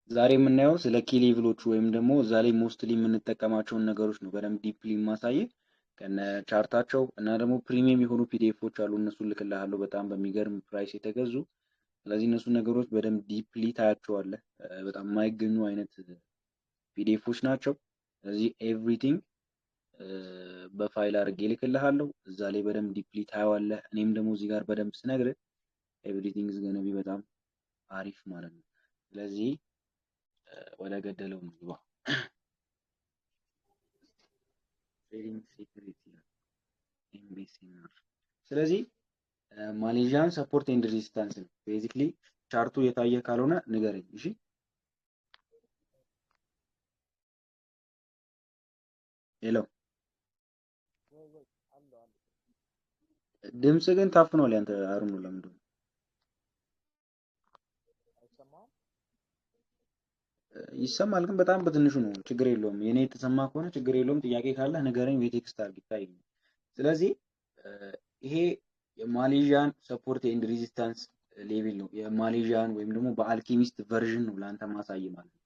ዛሬ የምናየው ስለ key level ኦቹ ወይም ደግሞ እዛ ላይ mostly የምንጠቀማቸውን ነገሮች ነው በደንብ deeply የማሳየ ከነ chart ኣቸው እና ደግሞ premium የሆኑ PDF ኦች አሉ። እነሱን ልክልሃለሁ በጣም በሚገርም price የተገዙ። ስለዚህ እነሱ ነገሮች በደንብ deeply ታያቸዋለህ። በጣም የማይገኙ አይነት PDF ኦች ናቸው። ስለዚህ everything በ file አድርጌ ልክልሃለሁ። እዛ ላይ በደንብ deeply ታየዋለህ። እኔም ደግሞ እዚህ ጋር በደንብ ስነግርህ everything is gonna be በጣም አሪፍ ማለት ነው። ስለዚህ ወደ ገደለው እንግባ። Trading secret ይላል MSNR። ስለዚህ Malaysian support and resistance ነው basically። Chart ኡ የታየ ካልሆነ ንገረኝ። እሺ hello፣ ድምጽ ግን ታፍኗል። ያንተ አሩኑ ለምንድን ነው ይሰማል? ግን በጣም በትንሹ ነው። ችግር የለውም። የኔ የተሰማ ከሆነ ችግር የለውም። ጥያቄ ካለ ንገረኝ ወይ text አድርግ ይታይ። ስለዚህ ይሄ የ Malaysian support and resistance level ነው። የ Malaysian ወይም ደግሞ በ Alchemist version ነው ለአንተ ማሳይ ማለት ነው።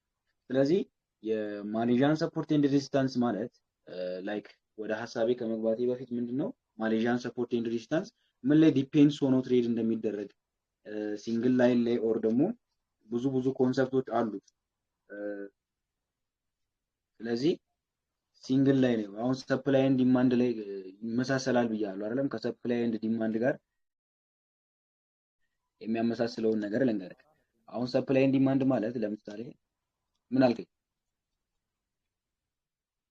ስለዚህ የ Malaysian support and resistance ማለት like ወደ ሀሳቤ ከመግባቴ በፊት ምንድነው Malaysian support and resistance ምን ላይ depends ሆኖ trade እንደሚደረግ single line ላይ or ደግሞ ብዙ ብዙ concept ኦች አሉት። ስለዚህ single line ነው። አሁን supply and demand ላይ ይመሳሰላል ብያለሁ አይደለም? ከ supply and demand ጋር የሚያመሳስለውን ነገር ልንገርህ። አሁን supply and demand ማለት ለምሳሌ ምን አልከኝ?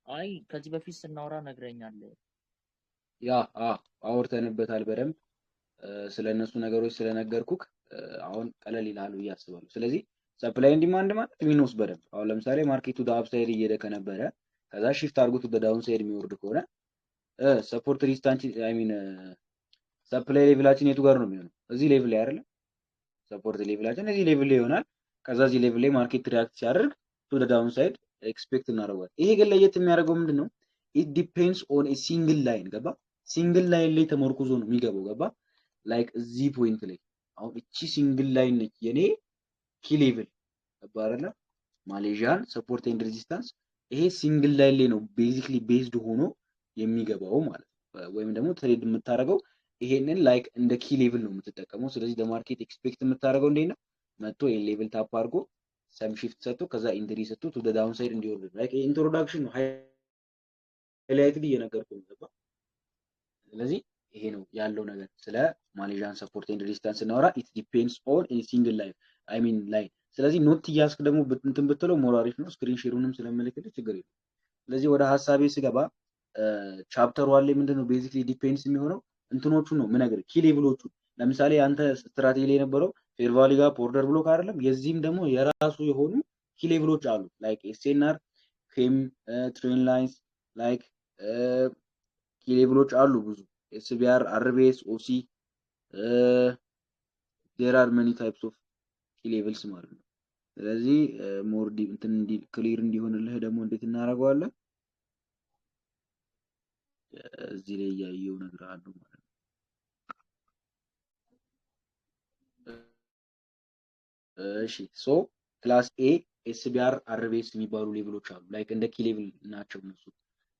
አይ ከዚህ በፊት ስናወራ ነግረኛል። Yeah አውርተንበታል በደንብ ስለ እነሱ ነገሮች ስለነገርኩክ አሁን ቀለል ይልሃል ብዬ አስባለሁ። ስለዚህ supply and demand ማለት ሚኖስ በደንብ አሁን ለምሳሌ market ኡ ወደ upside እየሄደ ከነበረ ከዛ shift አድርጎት ወደ downside የሚወርድ ከሆነ support resistance I mean supply level ኣችን የቱ ጋር ነው የሚሆነው? እዚህ level ላይ አይደለም? Support level ኣችን እዚህ level ላይ ይሆናል። ከዛ እዚህ level ላይ market react ሲያደርግ to the downside expect እናደርገዋለን። ይሄ ግን ለየት የሚያደርገው ምንድን ነው? It depends on a single line ገባ? Single line ላይ ተመርኩዞ ነው የሚገባው ገባ? Like እዚህ point ላይ አሁን እቺ single line ነች የኔ key level ገባ አይደለ? Malaysian support and resistance ይሄ single line ላይ ነው basically based ሆኖ የሚገባው ማለት ነው። ወይም ደግሞ trade የምታደርገው ይሄንን like እንደ key level ነው የምትጠቀመው። ስለዚህ ለ market expect የምታደርገው እንዴት ነው? መጥቶ ይሄን level tap አድርጎ some shift ሰጥቶ ከዛ entry ሰጥቶ to the downside እንዲወርድ like introduction ነው highlighted እየነገርኩህ ነው ገባ? ስለዚህ ይሄ ነው ያለው ነገር ስለ Malaysian support and resistance ስናወራ it depends on a single line I mean line። ስለዚህ note እያስክ ደግሞ እንትን ብትለው more አሪፍ ነው። Screen share ኡንም ስለምልክልህ ችግር የለውም። ስለዚህ ወደ ሀሳቤ ስገባ chapter one ላይ ምንድነው basically depends የሚሆነው እንትኖቹ ነው ምነግርህ key level ኦቹ። ለምሳሌ አንተ ስትራቴጂ ላይ የነበረው fair value gap order block አይደለም። የዚህም ደግሞ የራሱ የሆኑ key level ኦች አሉ like SNR QM trend lines like key level ኦች አሉ ብዙ SBR RBS OC there are many types of key levels ማለት ነው። ስለዚህ more እንትን clear እንዲሆንልህ ደግሞ እንዴት እናደርገዋለን? እዚህ ላይ እያየው እነግርሃለሁ ማለት ነው። እሺ so class A SBR RBS የሚባሉ level ኦች አሉ። Like እንደ key level ናቸው እነሱ።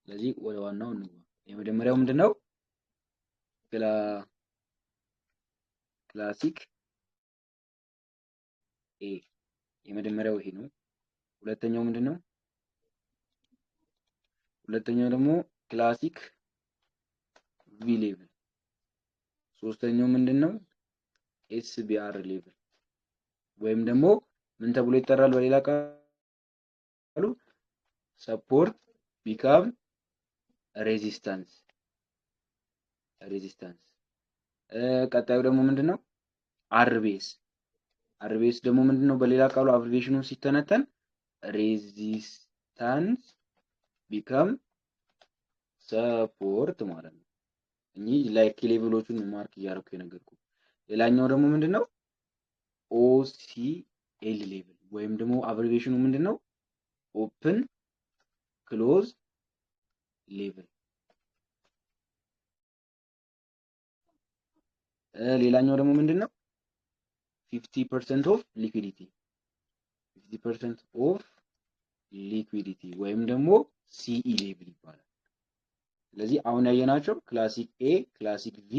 ስለዚህ ወደ ዋናው እንግባ። የመጀመሪያው ምንድነው? Classic A የመጀመሪያው ይሄ ነው። ሁለተኛው ምንድነው? ሁለተኛው ደግሞ classic B level። ሶስተኛው ምንድነው? SBR level ወይም ደግሞ ምን ተብሎ ይጠራል በሌላ ቃሉ? Support become resistance resistance። ቀጣዩ ደግሞ ምንድነው? RBS RBS ደግሞ ምንድነው በሌላ ቃሉ abbreviation ኑ ሲተነተን resistance become support ማለት ነው። እኚህ like level ኦቹን mark እያደረኩ የነገርኩህ። ሌላኛው ደግሞ ምንድነው? OCL level ወይም ደግሞ abbreviation ኑ ምንድነው? Open close level። ሌላኛው ደግሞ ምንድነው? 50% of liquidity 50% of liquidity ወይም ደግሞ CE level ይባላል። ስለዚህ አሁን ያየናቸው classic A፣ classic V፣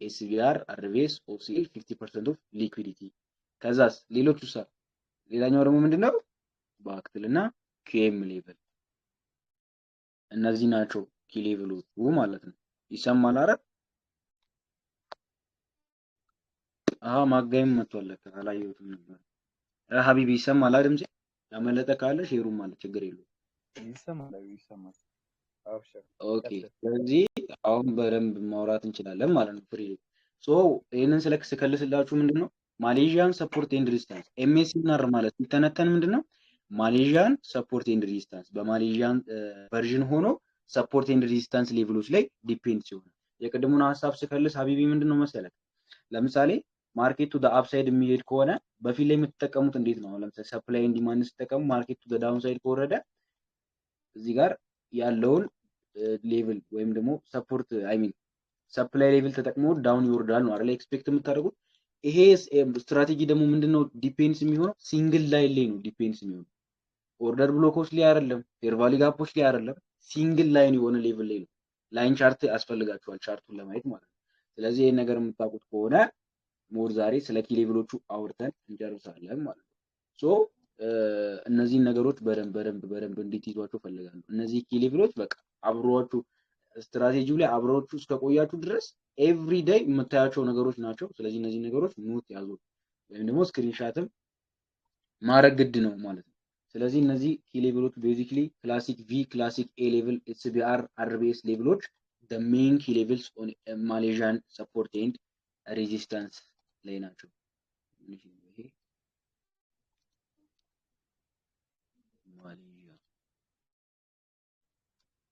SBR፣ RBS፣ OCL 50% of liquidity። ከዛስ ሌሎቹ ሳ ሌላኛው ደግሞ ምንድነው? ባክትል እና QM level፣ እነዚህ ናቸው key level ኦቹ ማለት ነው። ይሰማል አይደል? አሃ ማጋይም መጥቷል ለካ፣ አላየሁትም ነበር። ሀቢቢ ይሰማል አይደል? ድምጼ ያመለጠ ካለ share ኡ ማለት ችግር የለውም። ይሰማል፣ ይሰማል። አብሽር። Okay። ስለዚህ አሁን በደንብ ማውራት እንችላለን ማለት ነው። Free so ይህንን ስለክ ስከልስላችሁ ምንድነው Malaysian support and resistance MSNR ማለት ሲተነተን ምንድነው Malaysian support and resistance በ Malaysian version ሆኖ support and resistance level ኦች ላይ depend ሲሆን፣ የቅድሙን ሀሳብ ስከልስ ሀቢቢ ምንድነው መሰለህ፣ ለምሳሌ market ኡ upside የሚሄድ ከሆነ በፊት ላይ የምትጠቀሙት እንዴት ነው? ለምሳሌ supply and demand ስትጠቀሙ market ኡ downside ከወረደ እዚህ ጋር ያለውን level ወይም ደግሞ support፣ I mean supply level ተጠቅሞ down ይወርዳል ነው አይደል expect የምታደርጉት? ይሄ ስትራቴጂ ደግሞ ምንድነው depends የሚሆነው single line ላይ ነው depends የሚሆነው፣ order block ኦች ላይ አይደለም፣ fair value gap ኦች ላይ አይደለም፣ single line የሆነ level ላይ ነው። Line chart ያስፈልጋችኋል chart ኡን ለማየት ማለት ነው። ስለዚህ ይሄን ነገር የምታውቁት ከሆነ more ዛሬ ስለ key level ኦቹ አውርተን እንጨርሳለን ማለት ነው። So እነዚህን ነገሮች በደንብ በደንብ በደንብ እንድትይዟቸው ፈልጋለሁ። እነዚህ key level ኦች በቃ አብሯችሁ ስትራቴጂው ላይ አብሯችሁ እስከቆያችሁ ድረስ every day የምታያቸው ነገሮች ናቸው። ስለዚህ እነዚህ ነገሮች note ያዙ ወይም ደግሞ screenshot ም ማድረግ ግድ ነው ማለት ነው። ስለዚህ እነዚህ key level ኦች basically classic V፣ classic A level፣ SBR፣ RBS level ኦች the main key levels on Malaysian support and resistance ላይ ናቸው። ይሄ ማሌዥያ፣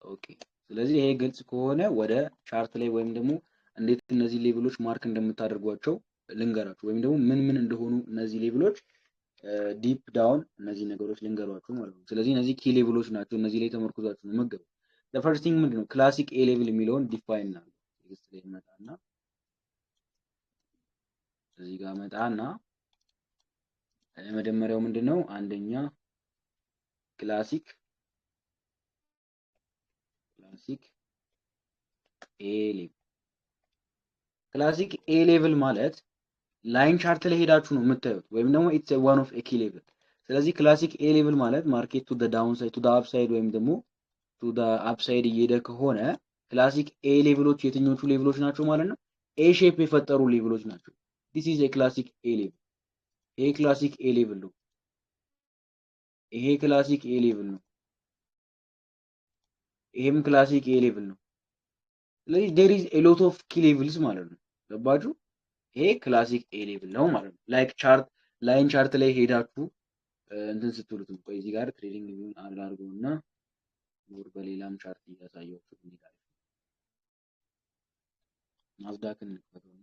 okay። ስለዚህ ይሄ ግልጽ ከሆነ ወደ chart ላይ ወይም ደግሞ እንዴት እነዚህ level ኦች mark እንደምታደርጓቸው ልንገራችሁ፣ ወይም ደግሞ ምን ምን እንደሆኑ እነዚህ level ኦች deep down እነዚህ ነገሮች ልንገሯችሁ ማለት ነው። ስለዚህ እነዚህ key level ኦች ናቸው። እነዚህ ላይ ተመርኩዛችሁ ነው የምትገቡ። First thing ምንድነው classic A level የሚለውን define እናድርግ። Text ላይ መጣና እዚህ ጋር መጣና የመጀመሪያው ምንድነው? አንደኛ classic A level። Classic A level ማለት line chart ላይ ሄዳችሁ ነው የምታዩት፣ ወይም ደግሞ it's one of a key level። ስለዚህ classic A level ማለት market to the downside to the upside ወይም ደግሞ to the upside እየሄደ ከሆነ classic A level ኦች የትኞቹ level ኦች ናቸው ማለት ነው? A shape የፈጠሩ level ኦች ናቸው። This is a classic A level። ይሄ classic A level ነው። ይሄ classic A level ነው። ይሄም classic A level ነው። ስለዚህ there is a lot of key levels ማለት ነው። ገባችሁ? ይሄ classic A level ነው ማለት ነው። Like chart line chart ላይ ሄዳችሁ እንትን ስትሉት ነው። ቆይ እዚህ ጋር TradingView ን አድርገውና more በሌላም chart እያሳየኋችሁ እንሄዳለን። ናዝዳክን እንክፈተው።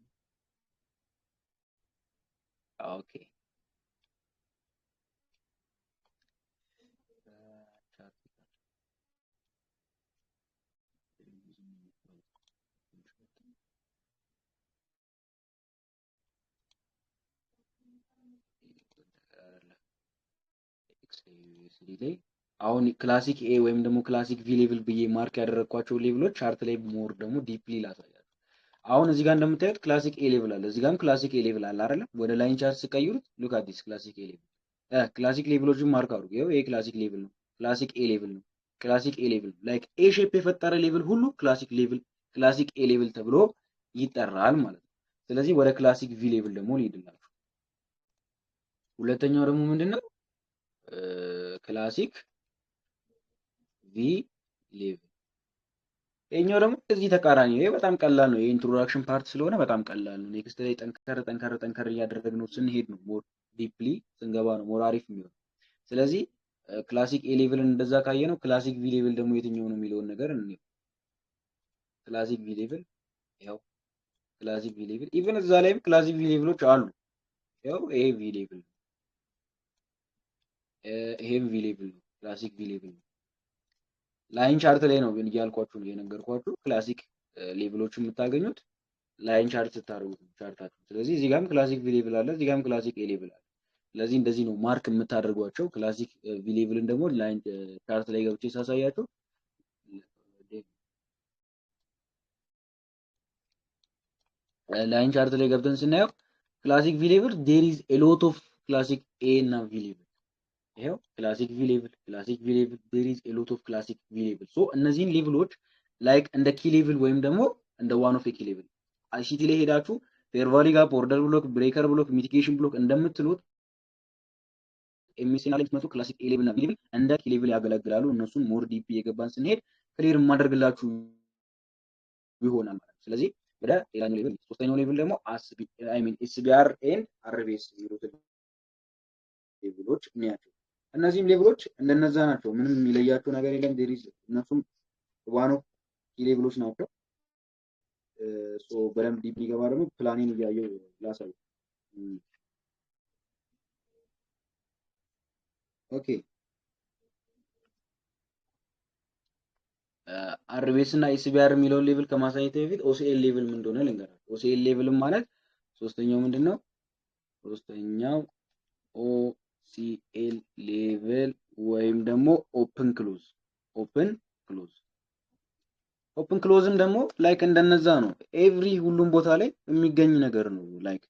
Okay፣ chart XAUUSD ላይ አሁን classic A ወይም ደግሞ classic V level ብዬ mark ያደረግኳቸው level ኦች chart ላይ more ደግሞ deeply ላሳያችሁ። አሁን እዚህ ጋር እንደምታዩት classic A level አለ፣ እዚህ ጋርም classic A level አለ አይደለ? ወደ line chart ስቀይሩት look at this classic A level። Classic level ኦችን mark አድርጉ። ይኸው ይሄ classic level ነው፣ classic A level ነው፣ classic A level ነው። Like A shape የፈጠረ level ሁሉ classic level፣ classic A level ተብሎ ይጠራል ማለት ነው። ስለዚህ ወደ classic V level ደግሞ ልሂድላችሁ። ሁለተኛው ደግሞ ምንድነው? Classic V level። ይሄኛው ደግሞ እዚህ ተቃራኒ ነው። ይሄ በጣም ቀላል ነው። የ introduction part ስለሆነ በጣም ቀላል ነው። Next ላይ ጠንከር ጠንከር ጠንከር እያደረግነው ስንሄድ ነው more deeply ስንገባ ነው more አሪፍ የሚሆነው። ስለዚህ classic A level ን እንደዛ ካየነው classic V level ደግሞ የትኛው ነው የሚለውን ነገር እንየው። Classic V level ያው classic V level even እዛ ላይም classic V level ኦች አሉ። ያው ይሄ V level ነው። ይሄም V level ነው። Classic V level ነው። Line chart ላይ ነው ግን እያልኳችሁ ነው የነገርኳችሁ። Classic level ኦች የምታገኙት line chart ስታደርጉት ነው chart ኣችሁ። ስለዚህ እዚህ ጋርም classic V level አለ፣ እዚህ ጋርም classic A level አለ። ስለዚህ እንደዚህ ነው mark የምታደርጓቸው። Classic V level ን ደግሞ line chart ላይ ገብቼ ሳሳያችሁ line chart ላይ ገብተን ስናየው classic V level there is a lot of classic A እና V level። ይሄው classic V level፣ classic V level፣ there is a lot of classic V level። So እነዚህን level ኦች like እንደ key level ወይም ደግሞ እንደ one of key level ICT ላይ ሄዳችሁ fair value gap፣ order block፣ breaker block፣ mitigation block እንደምትሉት MSNR ላይ ስትመጡ classic A level እና V level እንደ key level ያገለግላሉ። እነሱን more deep እየገባን ስንሄድ clear የማደርግላችሁ ይሆናል ማለት ነው። ስለዚህ ወደ ሌላኛው level፣ ሶስተኛው level ደግሞ I mean SBR and RBS የሚሉትን level ኦች እንያቸው። እነዚህም level ኦች እንደነዛ ናቸው። ምንም የሚለያቸው ነገር የለም። There is እነሱም one of key level ኦች ናቸው። So በደንብ deep ሊገባ ደግሞ ፕላኔን እያየው ላሳይ። Okay፣ RBS እና SBR የሚለውን level ከማሳየት በፊት OCL level ምን እንደሆነ ልንገራችሁ። OCL level ማለት ሶስተኛው ምንድን ነው? ሶስተኛው OCL level ወይም ደግሞ open close፣ open close። Open close ም ደግሞ like እንደነዛ ነው። Every ሁሉም ቦታ ላይ የሚገኝ ነገር ነው። Like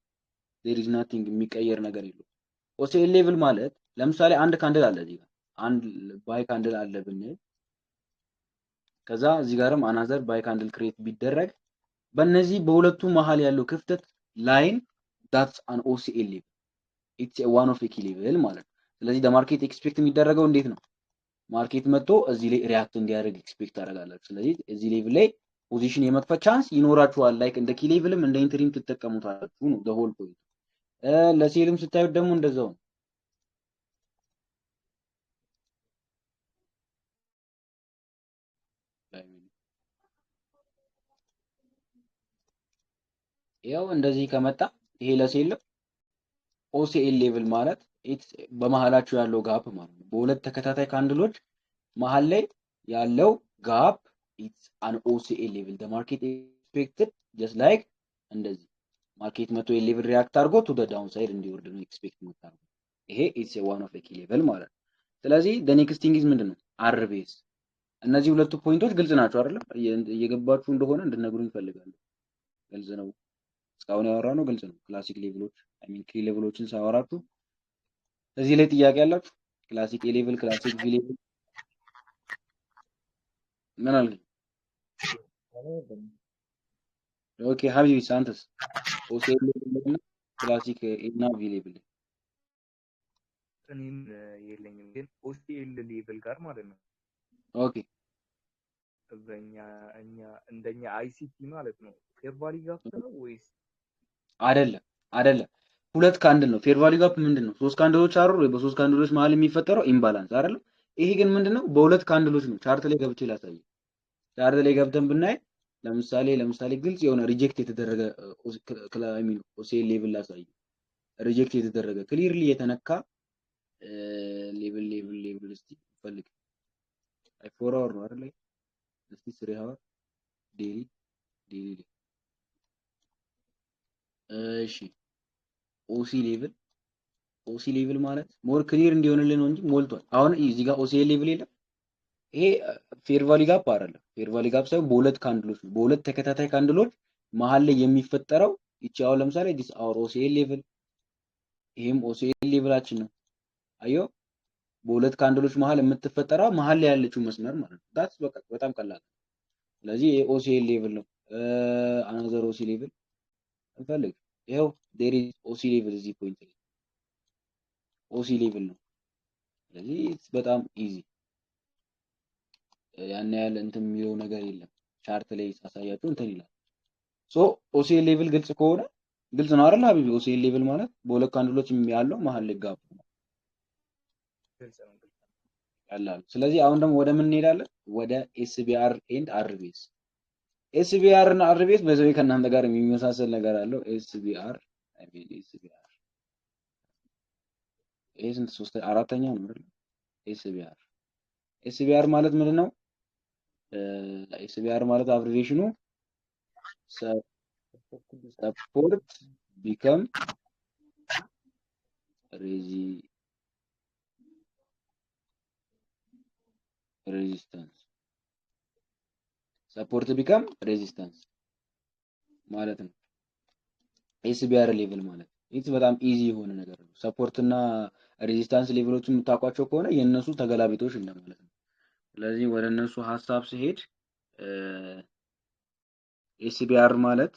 there is nothing፣ የሚቀየር ነገር የለውም። OCL level ማለት ለምሳሌ አንድ candle አለ እዚህ ጋር፣ አንድ buy candle አለ ብንል፣ ከዛ እዚህ ጋርም another buy candle create ቢደረግ በእነዚህ በሁለቱ መሀል ያለው ክፍተት line that's an OCL level፣ it's one of key level ማለት ነው። ስለዚህ ለ market expect የሚደረገው እንዴት ነው? Market መጥቶ እዚህ ላይ react እንዲያደርግ expect ታደርጋላችሁ። ስለዚህ እዚህ level ላይ position የመክፈት chance ይኖራችኋል። Like እንደ key level ም እንደ entry ም ትጠቀሙታላችሁ ነው the whole point። ለ sell ም ስታዩት ደግሞ እንደዛው ነው። ያው እንደዚህ ከመጣ ይሄ ለ sell ነው። OCL level ማለት በመሀላቸው ያለው gap ማለት ነው። በሁለት ተከታታይ candle ኦች መሀል ላይ ያለው gap it's an OCL level። The market expected just like እንደዚህ market መቶ level react አድርጎ to the downside እንዲወርድ ነው expect የምታደርገው። ይሄ it's one of key level ማለት ነው። ስለዚህ the next thing is ምንድን ነው? RBS። እነዚህ ሁለቱ point ኦች ግልጽ ናቸው አይደለም? እየገባችሁ እንደሆነ እንድነግሩኝ እፈልጋለሁ። ግልጽ ነው። እስካሁን ያወራነው ግልጽ ነው። Classic level ኦች፣ I mean key level ኦችን ሳወራችሁ እዚህ ላይ ጥያቄ ያላችሁ? Classic A level፣ classic V level ምን አልከኝ? Okay ሀቢቢ፣ አንተስ OCL level እና classic A እና V level? እኔም የለኝም፣ ግን OCL level ጋር ማለት ነው። Okay። በኛ እኛ እንደኛ ICT ማለት ነው fair value gap ነው ወይስ? አይደለም፣ አይደለም። ሁለት candle ነው። Fair value gap ምንድን ነው? ሶስት candle ኦች አሉ ወይ? በሶስት candle ኦች መሀል የሚፈጠረው imbalance አይደለም። ይሄ ግን ምንድን ነው? በሁለት candle ኦች ነው። Chart ላይ ገብቼ ላሳይ። Chart ላይ ገብተን ብናይ ለምሳሌ ግልጽ የሆነ reject የተደረገ I mean OCL level ላሳይ። Reject የተደረገ፣ clearly የተነካ level እስቲ ፈልግ። አይ 4 hour ነው አይደል? እስቲ 3 hour፣ daily። እሺ፣ OC level። OC level ማለት more clear እንዲሆንልን ነው እንጂ ሞልቷል። አሁን እዚህ ጋር OCL level የለም። ይሄ fair value gap አይደለም። Fair value gap ሳይሆን በሁለት candle ኦች ነው። በሁለት ተከታታይ candle ኦች መሀል ላይ የሚፈጠረው ይቺ አሁን ለምሳሌ this our OCL level፣ ይሄም OCL level ኣችን ነው። አዮ በሁለት candle ኦች መሀል የምትፈጠረው መሀል ላይ ያለችው መስመር ማለት ነው። That's በቃ በጣም ቀላል ነው። ስለዚህ ይሄ OCL level ነው። Another OC level እንፈልግ። ይኸው there is OC level፣ እዚህ point ላይ OC level ነው። ስለዚህ በጣም easy፣ ያን ያህል እንትን የሚለው ነገር የለም። Chart ላይ ሳሳያችሁ እንትን ይላል። So OCL level ግልጽ ከሆነ፣ ግልጽ ነው አይደል ሀቢቢ? OCL level ማለት በሁለት candle ኦች ያለው መሀል ላይ gap ነው። ግልጽ ነው፣ ግልጽ ነው። ቀላል። ስለዚህ አሁን ደግሞ ወደ ምን እንሄዳለን? ወደ SBR and RBS። SBR እና RBS በዚህ ከእናንተ ጋር የሚመሳሰል ነገር አለው። SBR፣ I mean SBR ይሄ ስንት፣ ሶስት አራተኛ ነው አይደል? SBR። SBR ማለት ምንድን ነው? SBR ማለት abbreviation ኑ support become resi resistance support become resistance ማለት ነው። SBR level ማለት ይህ በጣም easy የሆነ ነገር ነው። support እና resistance level ኦችን የምታውቋቸው ከሆነ የእነሱ ተገላቢጦሽ እንደማለት ነው። ስለዚህ ወደ እነሱ ሀሳብ ሲሄድ SBR ማለት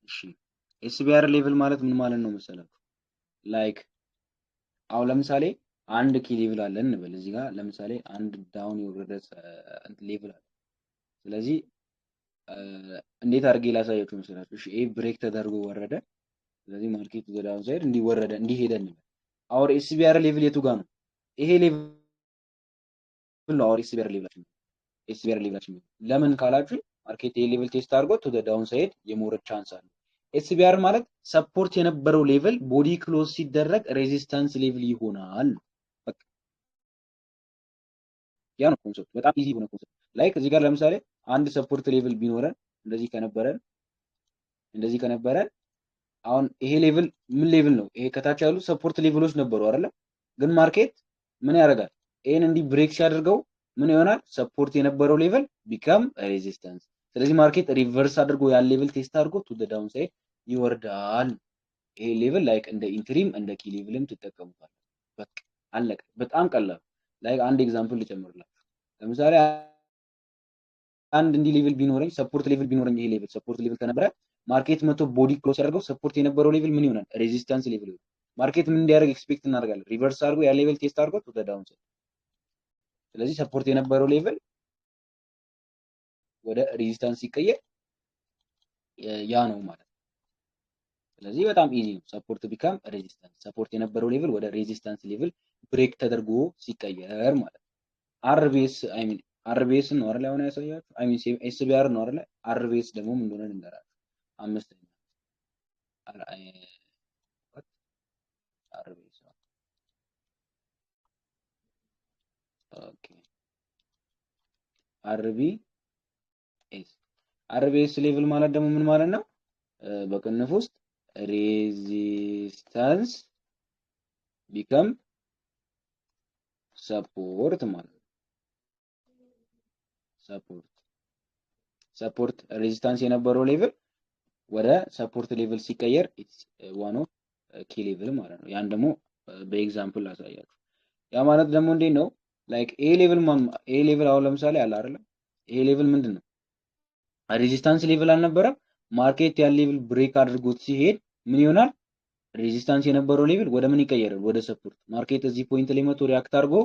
እሺ SBR level ማለት ምን ማለት ነው መሰላችሁ? Like አሁን ለምሳሌ አንድ key level አለ እንበል። እዚህ ጋር ለምሳሌ አንድ down የወረደ level አለ። ስለዚህ እንዴት አድርጌ ላሳያችሁ መሰላችሁ? እሺ ይሄ break ተደርጎ ወረደ። ስለዚህ market ወደ down side እንዲወረደ እንዲሄደ እንበል። Our SBR level የቱ ጋር ነው? ይሄ level ነው our SBR level ኣችን። SBR level ኣችን ለምን ካላችሁ market ይሄ level test አድርጎ to down side የመውረድ chance አለ። SBR ማለት support የነበረው level body close ሲደረግ resistance level ይሆናል። በቃ ያ ነው concept። በጣም easy የሆነ concept። Like እዚህ ጋር ለምሳሌ አንድ support level ቢኖረን እንደዚህ ከነበረን አሁን ይሄ level ምን level ነው? ይሄ ከታች ያሉ support level ኦች ነበሩ አይደለ? ግን market ምን ያደርጋል? ይሄን እንዲህ break ሲያደርገው ምን ይሆናል? Support የነበረው level become resistance። ስለዚህ market reverse አድርጎ ያን level test አድርጎ to the down side ይወርዳል። ይሄ level like እንደ entry ም እንደ key level ም ትጠቀሙታል። በቃ አለቀ። በጣም ቀላል። Like አንድ example ልጨምርላችሁ። ለምሳሌ አንድ እንዲህ level ቢኖረኝ፣ support level ቢኖረኝ፣ ይሄ level support level ከነበረ market መቶ body close ያደርገው support የነበረው level ምን ይሆናል? Resistance level ይሆናል። Market ምን እንዲያደርግ expect እናደርጋለን? Reverse አድርጎ ያ level test አድርጎ to the down side። ስለዚህ support የነበረው level ወደ resistance ሲቀየር ያ ነው ማለት ነው። ስለዚህ በጣም easy ነው። Support become resistance፣ support የነበረው level ወደ resistance level break ተደርጎ ሲቀየር ማለት ነው። RBS፣ I mean RBS ነው አይደል? አሁን ያሳያችሁ፣ I mean SBR ነው አይደል? RBS ደግሞ ምን እንደሆነ ልንገራችሁ። አምስተኛ RBS፣ okay፣ RBS። RBS level ማለት ደግሞ ምን ማለት ነው? በቅንፍ ውስጥ resistance become support ማለት ነው። Support resistance የነበረው level ወደ support level ሲቀየር it's one of key level ማለት ነው። ያን ደግሞ በ example ላሳያችሁ። ያ ማለት ደግሞ እንዴት ነው? Like ይሄ level አሁን ለምሳሌ አለ አይደለ? ይሄ level ምንድን ነው? Resistance level አልነበረም? Market ያን level break አድርጎት ሲሄድ ምን ይሆናል? Resistance የነበረው level ወደ ምን ይቀየራል? ወደ support። Market እዚህ point ላይ መቶ react አድርጎ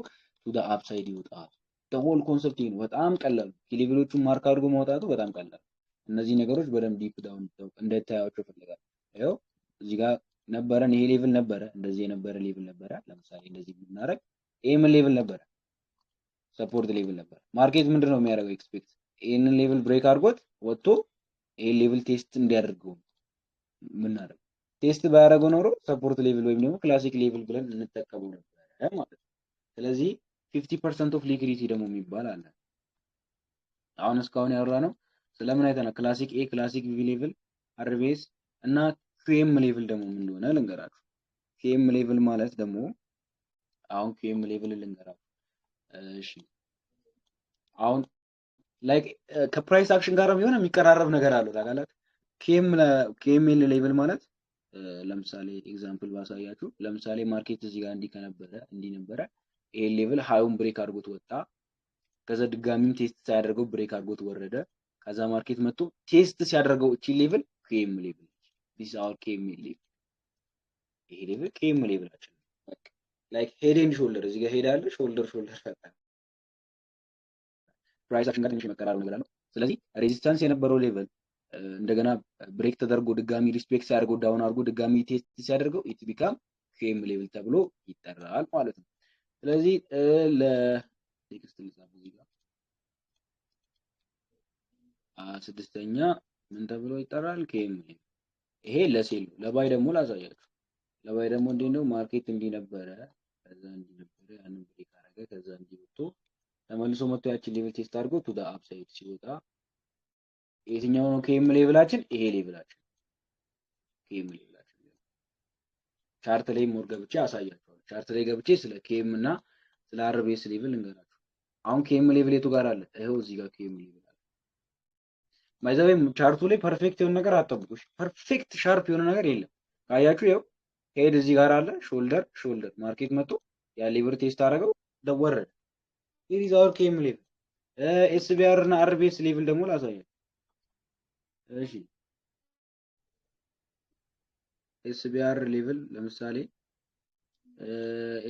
to the upside ይወጣል። Whole concept ይሄ ነው። በጣም ቀላል ነው። Level ኦቹን mark አድርጎ ማውጣቱ በጣም ቀላል። እነዚህ ነገሮች በደንብ deep down እንድታያቸው እፈልጋለሁ። ይኸው እዚህ ጋር ነበረን፣ ይሄ level ነበረ፣ እንደዚህ የነበረ level ነበረ። ለምሳሌ እንደዚህ ብናደርግ ይሄ ምን level ነበረ? Support level ነበረ። Market ምንድን ነው የሚያደርገው? Expect ይህንን level break አድርጎት ወጥቶ ይሄን level test እንዲያደርገው ነው የምናደርገው። Test ባያደርገው ኖሮ support level ወይም ደግሞ classic level ብለን እንጠቀመው ነበረ ማለት ነው። ስለዚህ 50% of liquidity ደግሞ የሚባል አለ። አሁን እስካሁን ያወራነው ስለምን አይተናል? Classic A፣ classic B level፣ RBS እና QM level ደግሞ ምን እንደሆነ ልንገራችሁ። QM level ማለት ደግሞ፣ አሁን QM level ልንገራችሁ። እሺ፣ አሁን like ከ price action ጋር የሆነ የሚቀራረብ ነገር አለው፣ ታውቃላችሁ። QML level ማለት ለምሳሌ example ባሳያችሁ፣ ለምሳሌ market እዚህ ጋር እንዲህ ከነበረ፣ እንዲህ ነበረ። ይሄን level high ኡን break አድርጎት ወጣ። ከዛ ድጋሚም test ሳያደርገው break አድርጎት ወረደ። ከዛ market መጥቶ test ሲያደርገው እቺ level QM level፣ this our QM level። ይሄ level QM level ኣችን ነው። Like head and shoulder፣ እዚህ ጋር head አለ፣ shoulder shoulder ፈጠረ። Price action ጋር ትንሽ መቀራረብ ነገር አለው። ስለዚህ resistance የነበረው level እንደገና break ተደርጎ ድጋሚ respect ሲያደርገው down አድርጎ ድጋሚ test ሲያደርገው it become QM level ተብሎ ይጠራል ማለት ነው። ስለዚህ ለ text ልጻፍ እዚህ ጋር፣ ስድስተኛ ምን ተብሎ ይጠራል? QM level። ይሄ ለ sell ነው። ለ buy ደግሞ ላሳያችሁ። ለ buy ደግሞ እንዴት ነው? Market እንዲህ ነበረ፣ ከዛ እንዲህ ነበረ፣ ያንን break አደረገ፣ ከዛ እንዲህ ወጥቶ ተመልሶ መጥቶ ያችን level test አድርጎ to the upside ሲወጣ የትኛው ነው QM level ኣችን? ይሄ level ኣችን QM level ኣችን። Chart ላይ more ገብቼ አሳያችኋለሁ። Chart ላይ ገብቼ ስለ QM እና ስለ RBS level ልንገራችሁ። አሁን QM level የቱ ጋር አለ? ይኸው እዚህ ጋር QM level አለ። By the way chart ኡ ላይ perfect የሆነ ነገር አትጠብቁ። Perfect sharp የሆነ ነገር የለም። ካያችሁ ይኸው head እዚህ ጋር አለ፣ shoulder shoulder market መጥቶ ያ level test አደረገው ወረደ። Here is our QM level። SBR እና RBS level ደግሞ ላሳያችሁ። እሺ፣ SBR level፣ ለምሳሌ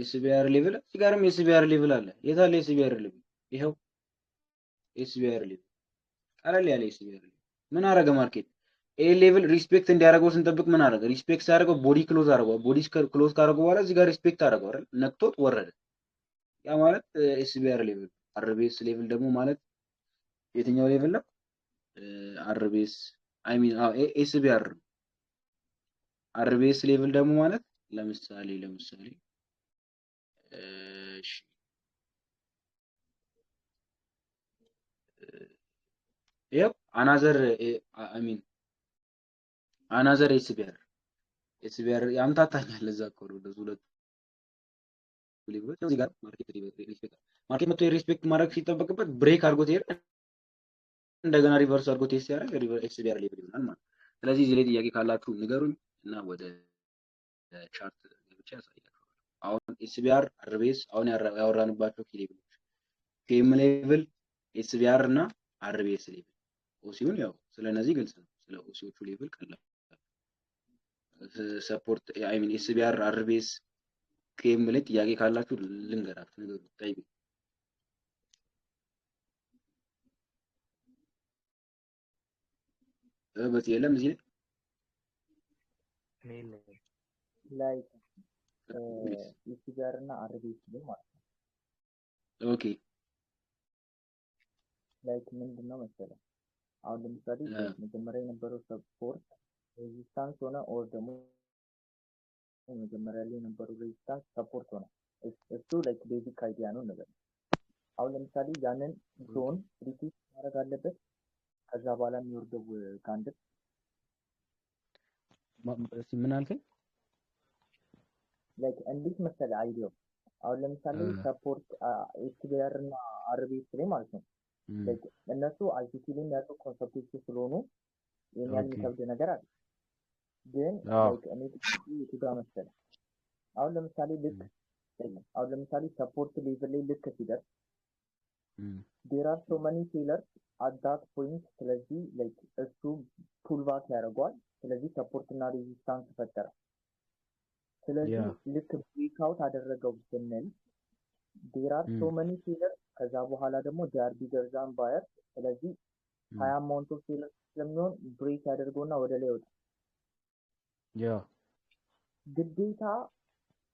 SBR level እዚህ ጋርም SBR level አለ። የት አለ SBR level? ይኸው SBR level፣ ቀለል ያለ SBR level። ምን አደረገ market? ይሄ level respect እንዲያደርገው ስንጠብቅ ምን አደረገ? Respect ሲያደርገው body close አደረገው። Body close ካደረገው በኋላ እዚህ ጋር respect አደረገው አይደል? ነክቶት ወረደ። ያ ማለት SBR level። RBS level ደግሞ ማለት የትኛው level ነው? RBS፣ I mean SBR ነው። RBS level ደግሞ ማለት ለምሳሌ እሺ፣ ይኸው another፣ I mean another SBR ያምታታኛል። ለዛ እኮ ነው እንደዚህ ሁለቱ level ኦች። እዚህ ጋር market respect፣ market መጥቶ respect ማድረግ ሲጠበቅበት break አድርጎት ሄደ። እንደገና reverse አድርጎ test ሲያደርግ SBR level ይሆናል ማለት ነው። ስለዚህ እዚህ ላይ ጥያቄ ካላችሁ ንገሩኝ እና ወደ chart ገብቼ ያሳያችኋለሁ። አሁን SBR፣ RBS፣ አሁን ያወራንባቸው key level ኦች QM level፣ SBR እና RBS level። OC ውን ያው ስለነዚህ ግልጽ ነው። ስለ OC ዎቹ level ቀላል። Support፣ I mean SBR፣ RBS፣ QM ላይ ጥያቄ ካላችሁ ልንገራችሁ፣ ንገሩ፣ ጠይቁ። በዚህ የለም እዚህ ላይ። እኔ የለኝም። Like SBR እና RBS ላይ ማለት ነው። Okay. Like ምንድን ነው መሰለህ፣ አሁን ለምሳሌ መጀመሪያ የነበረው support resistance ሆነ or ደግሞ መጀመሪያ ላይ የነበረው resistance support ሆነ። እሱ like basic idea ነው እንበል። አሁን ለምሳሌ ያንን zone retest ማድረግ አለበት ከዛ በኋላ የሚወርደው candle። እስኪ ምን አልከኝ? Like እንዴት መሰለህ idea ው፣ አሁን ለምሳሌ support SBR እና RBS ላይ ማለት ነው፣ like እነሱ ICT ላይ ያሉ concept ኦች ስለሆኑ ይህን ያህል የሚከብድ ነገር አለ። ግን like እኔ ጥያቄ የቱ ጋር መሰለህ፣ አሁን ለምሳሌ ልክ አሁን ለምሳሌ support level ላይ ልክ ሲደርስ there are so many sellers at that point። ስለዚህ like እሱ pullback ያደርገዋል። ስለዚህ support እና resistance ፈጠረ። ስለዚህ ልክ breakout አደረገው ስንል there are so many seller፣ ከዛ በኋላ ደግሞ they are bigger than buyer። ስለዚህ high amount of seller ስለሚሆን break ያደርገውና ወደ ላይ ይወጣል። ግዴታ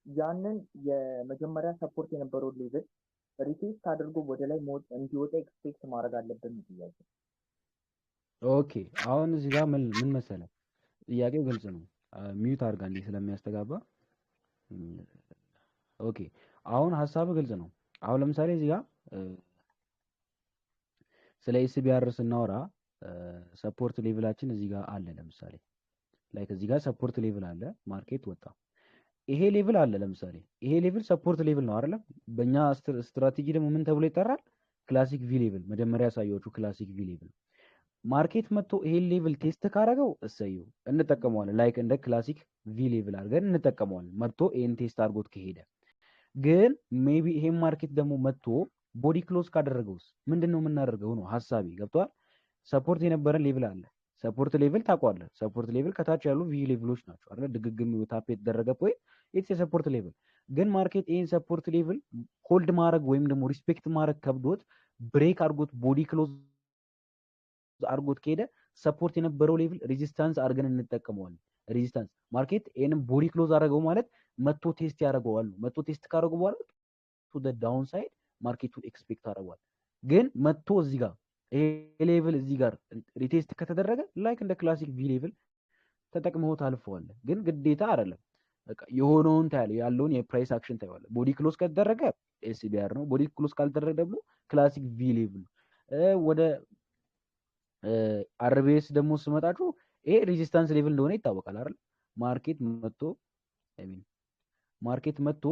ያንን የመጀመሪያ support የነበረውን level retest አድርጎ ወደ ላይ እንዲወጣ expect ማድረግ አለብን ነው ጥያቄ። Okay፣ አሁን እዚህ ጋር ምን መሰለህ፣ ጥያቄው ግልጽ ነው። Mute አድርጋ እንዲህ ስለሚያስተጋባ። Okay፣ አሁን ሀሳቡ ግልጽ ነው። አሁን ለምሳሌ እዚህ ጋር ስለ SBR ስናወራ support level ኣችን እዚህ ጋር አለ። ለምሳሌ like እዚህ ጋር support level አለ፣ market ወጣ። ይሄ level አለ። ለምሳሌ ይሄ level support level ነው አይደለም? በእኛ ስትራቴጂ ደግሞ ምን ተብሎ ይጠራል? Classic V level። መጀመሪያ ያሳየኋችሁ classic V level። Market መጥቶ ይሄን level test ካደረገው እሰየው፣ እንጠቀመዋለን። Like እንደ classic V level አድርገን እንጠቀመዋለን። መጥቶ ይሄን test አድርጎት ከሄደ ግን maybe ይሄን market ደግሞ መጥቶ body close ካደረገውስ ምንድን ነው የምናደርገው ነው ሀሳቤ። ገብቶሃል? Support የነበረን level አለ። Support level ታውቀዋለህ። Support level ከታች ያሉ V level ኦች ናቸው አይደል? ድግግም tap የተደረገ point it's የ support level። ግን market ይሄን support level hold ማድረግ ወይም ደግሞ respect ማድረግ ከብዶት break አድርጎት body close አድርጎት ከሄደ support የነበረው level resistance አድርገን እንጠቀመዋለን። Resistance market ይሄንን body close አደረገው ማለት መቶ test ያደርገዋል። መቶ test ካደረገው በኋላ to the downside market ኡን expect አደርገዋል። ግን መቶ እዚህ ጋር ይሄ level እዚህ ጋር retest ከተደረገ like እንደ classic V level ተጠቅመው ታልፈዋለህ። ግን ግዴታ አይደለም። በቃ የሆነውን ታያለህ፣ ያለውን የ price action ታየዋለህ። Body close ከተደረገ SBR ነው። Body close ካልተደረገ ደግሞ classic V level ነው። ወደ RBS ደግሞ ስመጣችሁ ይሄ resistance level እንደሆነ ይታወቃል አይደል? Market መጥቶ I mean Market መጥቶ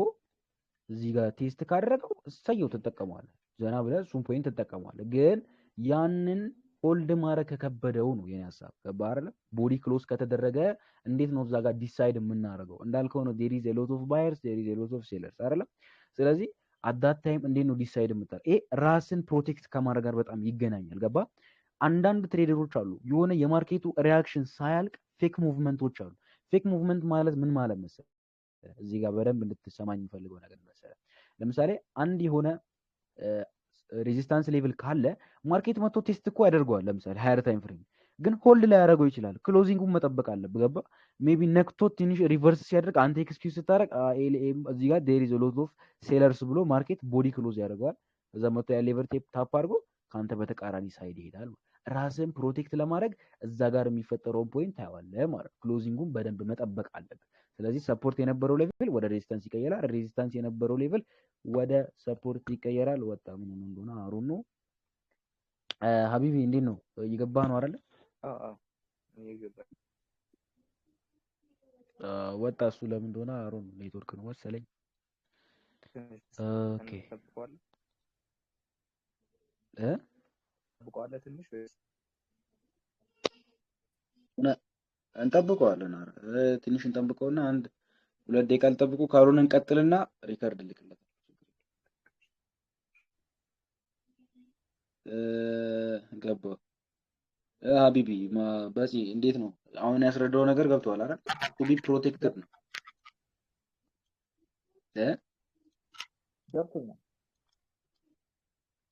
እዚህ ጋር test ካደረገው እሰየው ትጠቀመዋለህ። ዘና ብለህ እሱን point ትጠቀመዋለህ። ግን ያንን hold ማድረግ ከከበደው ነው የኔ ሀሳብ። ገባህ አይደለ? Body close ከተደረገ እንዴት ነው እዛ ጋር decide የምናደርገው? እንዳልከው ነው there is a lot of buyers, there is a lot of sellers አይደለ? ስለዚህ at that time እንዴት ነው decide የምታደርገው? ይሄ ራስን protect ከማድረግ ጋር በጣም ይገናኛል። ገባ? አንዳንድ trader ኦች አሉ የሆነ የ market ኡ reaction ሳያልቅ fake movement ኦች አሉ። Fake movement ማለት ምን ማለት መሰለህ? እዚህ ጋር በደንብ እንድትሰማኝ የምፈልገው ነገር መሰለህ፣ ለምሳሌ አንድ የሆነ resistance level ካለ market መጥቶ test እኮ ያደርገዋል። ለምሳሌ higher time frame ግን hold ላይ ያደርገው ይችላል። Closing ኡን መጠበቅ አለብህ። ገባ? Maybe ነክቶ ትንሽ reverse ሲያደርግ አንተ execute ስታደርግ እዚህ ጋር there is lot of sellers ብሎ market body close ያደርገዋል። እዛ መጥቶ ያ level tap አድርጎ ከአንተ በተቃራኒ side ይሄዳል። ራስን protect ለማድረግ እዛ ጋር የሚፈጠረውን point ታየዋለህ ማለት ነው። Closing ኡን በደንብ መጠበቅ አለብህ። ስለዚህ support የነበረው level ወደ resistance ይቀየራል። Resistance የነበረው level ወደ support ይቀየራል። ወጣ ምን ሆኖ እንደሆነ አሩን ነው። ሀቢቢ እንዴት ነው? እየገባህ ነው አይደለ? አዎ እየገባኝ። ወጣ እሱ ለምን እንደሆነ አሩን ኔትወርክ ነው መሰለኝ። Okay. ትጠብቀዋለህ? እ ትጠብቀዋለህ ትንሽ ወይስ? እንጠብቀዋለን። ኧረ ትንሽ እንጠብቀውና አንድ ሁለት ደቂቃ ልጠብቁ፣ ካልሆነ እንቀጥልና record ልክለታል። ገባ ሀቢቢ በፂ እንዴት ነው አሁን ያስረዳው ነገር ገብቶሃል አይደል? To be protected ነው እ ገብቶኛል።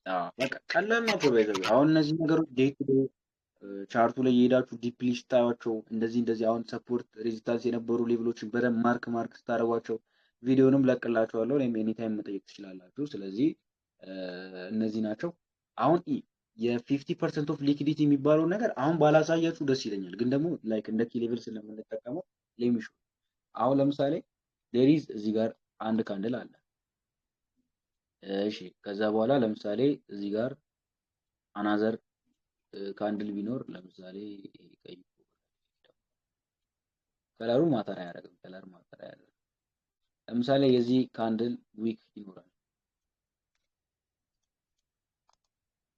አዎ በቃ ቀላል ናቸው። By the way አሁን እነዚህ ነገሮች day to day chart ኡ ላይ የሄዳችሁ deeply ስታዩቸው እንደዚህ እንደዚህ አሁን support resistance የነበሩ level ኦችን በደንብ mark ስታደርጓቸው ቪዲዮንም ለቅላችኋለሁ። እኔም anytime መጠየቅ ትችላላችሁ። ስለዚህ እነዚህ ናቸው። አሁን የ50% of liquidity የሚባለው ነገር አሁን ባላሳያችሁ ደስ ይለኛል፣ ግን ደግሞ like እንደ key level ስለምንጠቀመው let me show። አሁን ለምሳሌ there is እዚህ ጋር አንድ candle አለ። እሺ ከዛ በኋላ ለምሳሌ እዚህ ጋር another candle ቢኖር ለምሳሌ ቀይ color ኡ matter አያደርግም። Color matter አያደርግም። ለምሳሌ የዚህ candle wick ይኖራል።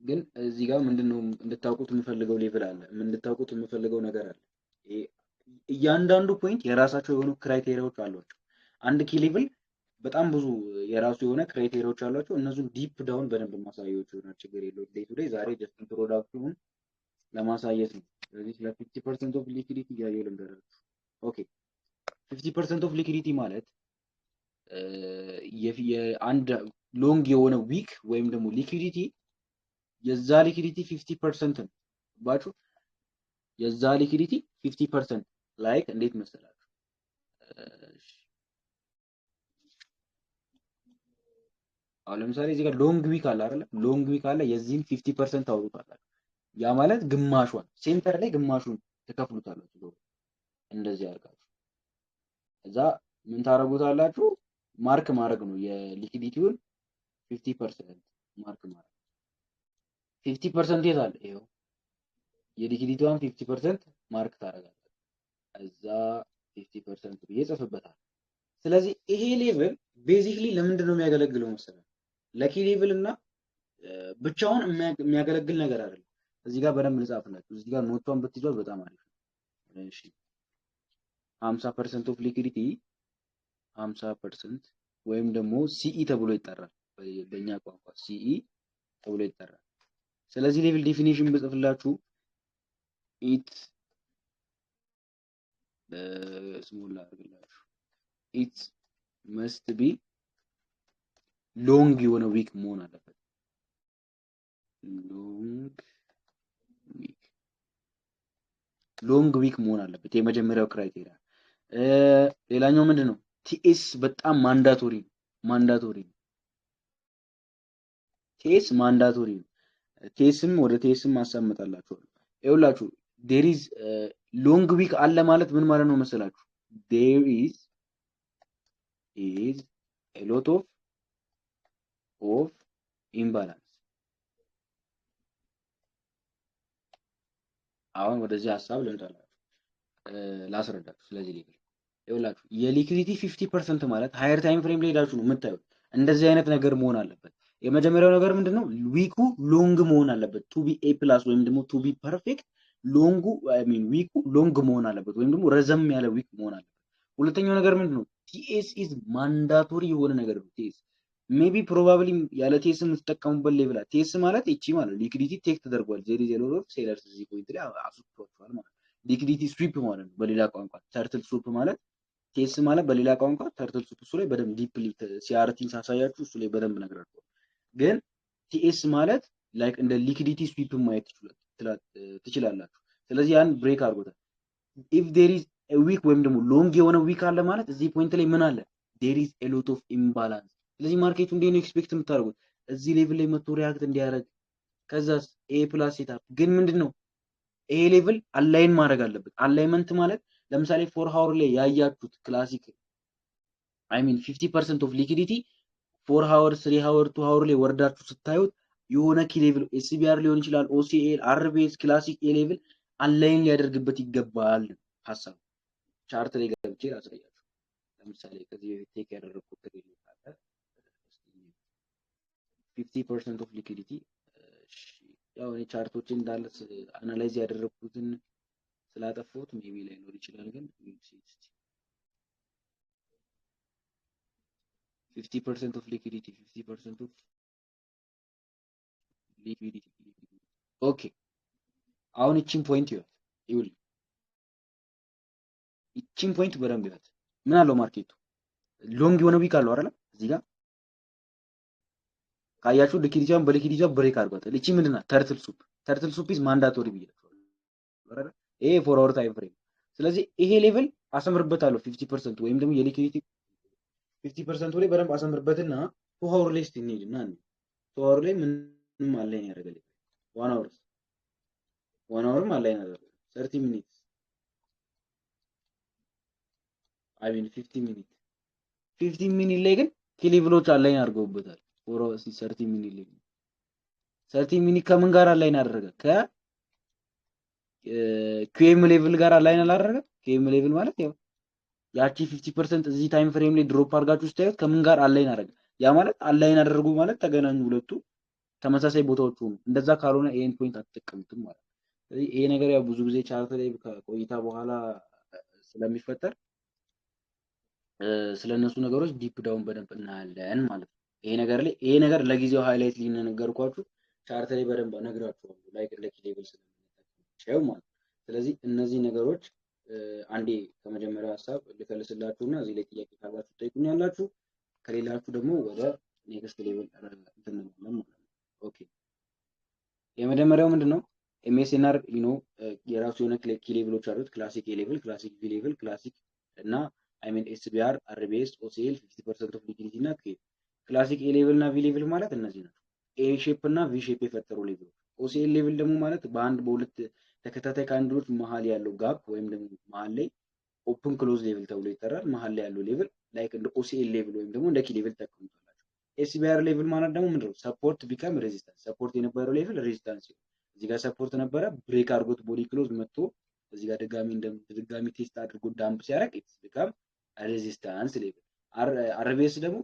ግን እዚህ ጋር ምንድነው እንድታውቁት የምፈልገው level አለ፣ እንድታውቁት የምፈልገው ነገር አለ። ይሄ እያንዳንዱ point የራሳቸው የሆኑ criteria ዎች አሏቸው። አንድ key level በጣም ብዙ የራሱ የሆነ criteria ዎች አሏቸው። እነሱን deep down በደንብ ማሳያቸው ይሆናል። ችግር የለውም። Day to day ዛሬ just introduction ኡን ለማሳየት ነው። ስለዚህ ስለ 50% of liquidity እያየሁ ልንገራችሁ። Okay, 50% of liquidity ማለት የአንድ long የሆነ wick ወይም ደግሞ liquidity የዛ liquidity 50% ነው። ባጩ የዛ liquidity 50% like እንዴት መሰላችሁ? አሁን ለምሳሌ እዚህ ጋር long wick አለ አይደለ? Long wick አለ። የዚህን 50% ታወጡታላችሁ። ያ ማለት ግማሿን center ላይ ግማሹን ትከፍሉታላችሁ። እንደዚህ አድርጋችሁ እዛ ምን ታረጉታላችሁ? Mark ማድረግ ነው የ liquidity ውን 50% mark ማድረግ። 50% የት አለ? ይኸው የ liquidity ዋን 50% mark ታደርጋላችሁ። እዛ 50% ብዬ ጽፍበታለሁ። ስለዚህ ይሄ level basically ለምንድን ነው የሚያገለግለው መሰለህ? ለ key level እና ብቻውን የሚያገለግል ነገር አይደለም። እዚህ ጋር በደንብ ልጻፍላችሁ። እዚህ ጋር note ኧን ብትይዟት በጣም አሪፍ ነው። እሺ 50% of liquidity 50% ወይም ደግሞ CE ተብሎ ይጠራል። በእኛ ቋንቋ CE ተብሎ ይጠራል። ስለዚህ level definition ብጽፍላችሁ it small ላድርግላችሁ። It must be long የሆነ wick መሆን አለበት። Long wick, long wick መሆን አለበት የመጀመሪያው criteria። ሌላኛው ምንድን ነው? TS በጣም mandatory ነው። Mandatory ነው። TS mandatory ነው። TS ም ወደ TS ም አሳምጣላችኋለሁ። ይኸውላችሁ there is long wick አለ ማለት ምን ማለት ነው መሰላችሁ? There is a lot of imbalance። አሁን ወደዚህ ሀሳብ ልምጣላችሁ ላስረዳችሁ። ስለዚህ level ይኸውላችሁ የ liquidity 50% ማለት higher time frame ላይ ሄዳችሁ ነው የምታዩት። እንደዚህ አይነት ነገር መሆን አለበት። የመጀመሪያው ነገር ምንድነው? wick ኡ long መሆን አለበት። To be A plus ወይም ደግሞ to be perfect long ኡ I mean wick ኡ long መሆን አለበት ወይም ደግሞ ረዘም ያለ wick መሆን አለበት። ሁለተኛው ነገር ምንድነው? TS is mandatory የሆነ ነገር ነው። TS maybe probably ያለ TS የምትጠቀሙበት level አለ። TS ማለት እቺ ማለት liquidity take ተደርጓል። There is a lot of sellers እዚህ point ላይ አስወጥቷቸዋል ማለት ነው። Liquidity sweep ማለት ነው በሌላ ቋንቋ turtle soup ማለት TS ማለት በሌላ ቋንቋ turtle soup። እሱ ላይ በደንብ deeply CRT ን ሳሳያችሁ እሱ ላይ በደንብ ነግራችኋለሁ። ግን TS ማለት like እንደ liquidity sweep ማየት ትችላላችሁ። ስለዚህ ያን break አድርጎታል። If there is wick ወይም ደግሞ long የሆነ wick አለ ማለት እዚህ point ላይ ምን አለ? There is a lot of imbalance። ስለዚህ market ኡ እንዴት ነው expect የምታደርጉት? እዚህ level ላይ መጥቶ react እንዲያደርግ ከዛስ A plus setup። ግን ምንድን ነው ይሄ level align ማድረግ አለበት። Alignment ማለት ለምሳሌ 4 hour ላይ ያያችሁት classic I mean 50% of liquidity 4 hour፣ 3 hour፣ 2 hour ላይ ወርዳችሁ ስታዩት የሆነ key level SBR ሊሆን ይችላል፣ OCL፣ RBS፣ classic A level align ሊያደርግበት ይገባል ሀሳብ። Chart ላይ ገብቼ ላሳያችሁ። ለምሳሌ ከዚህ በፊት take ያደረግኩት trade ካለ 50% of liquidity ያው እኔ chart ኦችን እንዳለ analyze ያደረግኩትን ስላጠፋሁት maybe ላይኖር ይችላል፣ ግን 50% of liquidity, 50% of liquidity. Okay፣ አሁን እቺን point ይወት ይውል እቺን point በደንብ ይወት። ምን አለው market ኡ? Long የሆነ wick አለው አይደል? እዚህ ጋር ካያችሁ liquidity ዋን በ liquidity ዋ break አድርጓታል። እቺ ምንድን ናት? Turtle soup። Turtle soup is mandatory ብያቸዋለሁ አይደል? ይሄ 4 hour time frame። ስለዚህ ይሄ level አሰምርበታለሁ 50% ወይም ደግሞ የ liquidity 50% ላይ በደንብ አሰምርበትና 2 hour ላይ እስቲ እንሂድና 2 hour ላይ ምንም align ያደርጋል። 1 hour፣ 1 hour ም align አደረገ። 30 minute, I mean 50 minute፣ 50 minute ላይ ግን key level ኦች align አድርገውበታል። 4 30 minute ላይ 30 minute ከምን ጋር align አደረገ? ከ QM level ጋር align አላደረገ? QM level ማለት ያው ያቺ 50% እዚህ time frame ላይ drop አድርጋችሁ ስታዩት ከምን ጋር align አደረገ? ያ ማለት align አደረጉ ማለት ተገናኙ፣ ሁለቱ ተመሳሳይ ቦታዎች ሆኑ። እንደዛ ካልሆነ ይሄን point አትጠቀሙትም ማለት ነው። ስለዚህ ይሄ ነገር ያው ብዙ ጊዜ chart ላይ ከቆይታ በኋላ ስለሚፈጠር ስለነሱ ነገሮች deep down በደንብ እናያለን ማለት ነው። ይሄ ነገር ላይ ይሄ ነገር ለጊዜው highlight ሊነገርኳችሁ chart ላይ በደንብ እነግራችኋለሁ። Like እንደ key level ስለምንጠቀማቸው ማለት ነው። ስለዚህ እነዚህ ነገሮች አንዴ ከመጀመሪያው ሀሳብ ልከልስላችሁና እዚህ ላይ ጥያቄ ካላችሁ ጠይቁኛላችሁ፣ ከሌላችሁ ደግሞ ወደ next level እንትን እንላለን ማለት ነው። Okay፣ የመጀመሪያው ምንድን ነው? MSNR የራሱ የሆነ key level ኦች አሉት። Classic A level፣ classic V level፣ classic እና I mean SBR፣ RBS፣ OCL፣ 50% of liquidity እና Q። Classic A level እና V level ማለት እነዚህ ናቸው። A shape እና V shape የፈጠሩ level ኦች። OCL level ደግሞ ማለት በአንድ በሁለት ተከታታይ candle ኦች መሀል ያለው gap ወይም ደግሞ መሀል ላይ open close level ተብሎ ይጠራል። መሀል ላይ ያለው level like እንደ OCL level ወይም ደግሞ እንደ key level ተቀምጧላቸው። SBR level ማለት ደግሞ ምንድነው? Support become resistance። Support የነበረው level resistance ሲሆን እዚህ ጋር support ነበረ፣ break አድርጎት body close መጥቶ እዚህ ጋር ድጋሚ ድጋሚ test አድርጎ dump ሲያደርግ it's become resistance level። RBS ደግሞ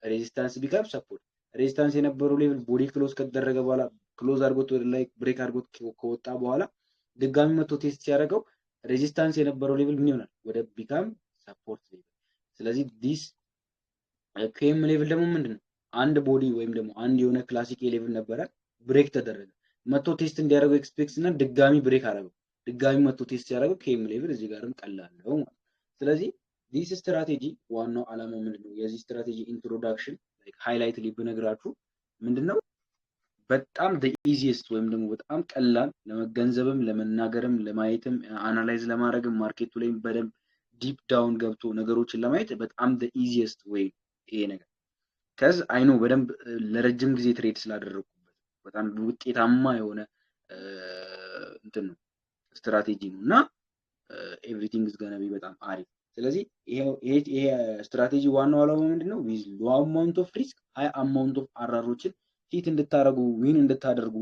resistance become support። Resistance የነበረው level body close ከተደረገ በኋላ close አድርጎት ወደ ላይ break አድርጎት ከወጣ በኋላ ድጋሚ መጥቶ test ሲያደርገው resistance የነበረው level ምን ይሆናል? ወደ become support level። ስለዚህ this QM level ደግሞ ምንድን ነው? አንድ body ወይም ደግሞ አንድ የሆነ classic level ነበረ፣ break ተደረገ። መጥቶ test እንዲያደርገው expect እና ድጋሚ break አደረገው። ድጋሚ መጥቶ test ሲያደርገው QM level እዚህ ጋርም ቀላል ነው ማለት። ስለዚህ this strategy ዋናው ዓላማው ምንድን ነው? የዚህ strategy introduction highlight ላይ ብነግራችሁ ምንድነው? በጣም easiest ወይም ደግሞ በጣም ቀላል ለመገንዘብም ለመናገርም ለማየትም analyze ለማድረግም market ኡ ላይም በደንብ deep down ገብቶ ነገሮችን ለማየት በጣም easiest way ይሄ ነገር 'cause I know በደንብ ለረጅም ጊዜ trade ስላደረግኩበት በጣም ውጤታማ የሆነ እንትን ነው ስትራቴጂ ነው እና everything is gonna be በጣም አሪፍ። ስለዚህ ይሄ ስትራቴጂ ዋናው ዓላማው ምንድን ነው? With low amount of risk high amount of RR ኦችን hit እንድታደርጉ win እንድታደርጉ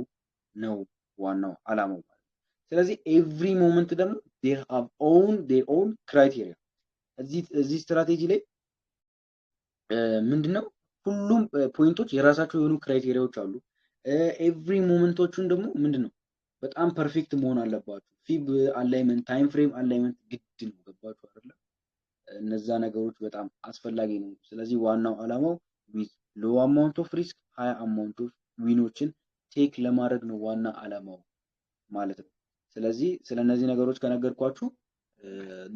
ነው ዋናው ዓላማው ማለት ነው። ስለዚህ every moment ደግሞ they have own their own criteria። እዚህ ስትራቴጂ ላይ ምንድነው ሁሉም point ኦች የራሳቸው የሆኑ criteria ዎች አሉ። Every moment ኦቹን ደግሞ ምንድነው በጣም perfect መሆን አለባቸው። Fib alignment፣ time frame alignment ግድ ነው። ገባችሁ አይደለ? እነዛ ነገሮች በጣም አስፈላጊ ነው። ስለዚህ ዋናው አላማው with low amount of risk high amount of win ኦችን take ለማድረግ ነው ዋና አላማው ማለት ነው። ስለዚህ ስለነዚህ ነገሮች ከነገርኳችሁ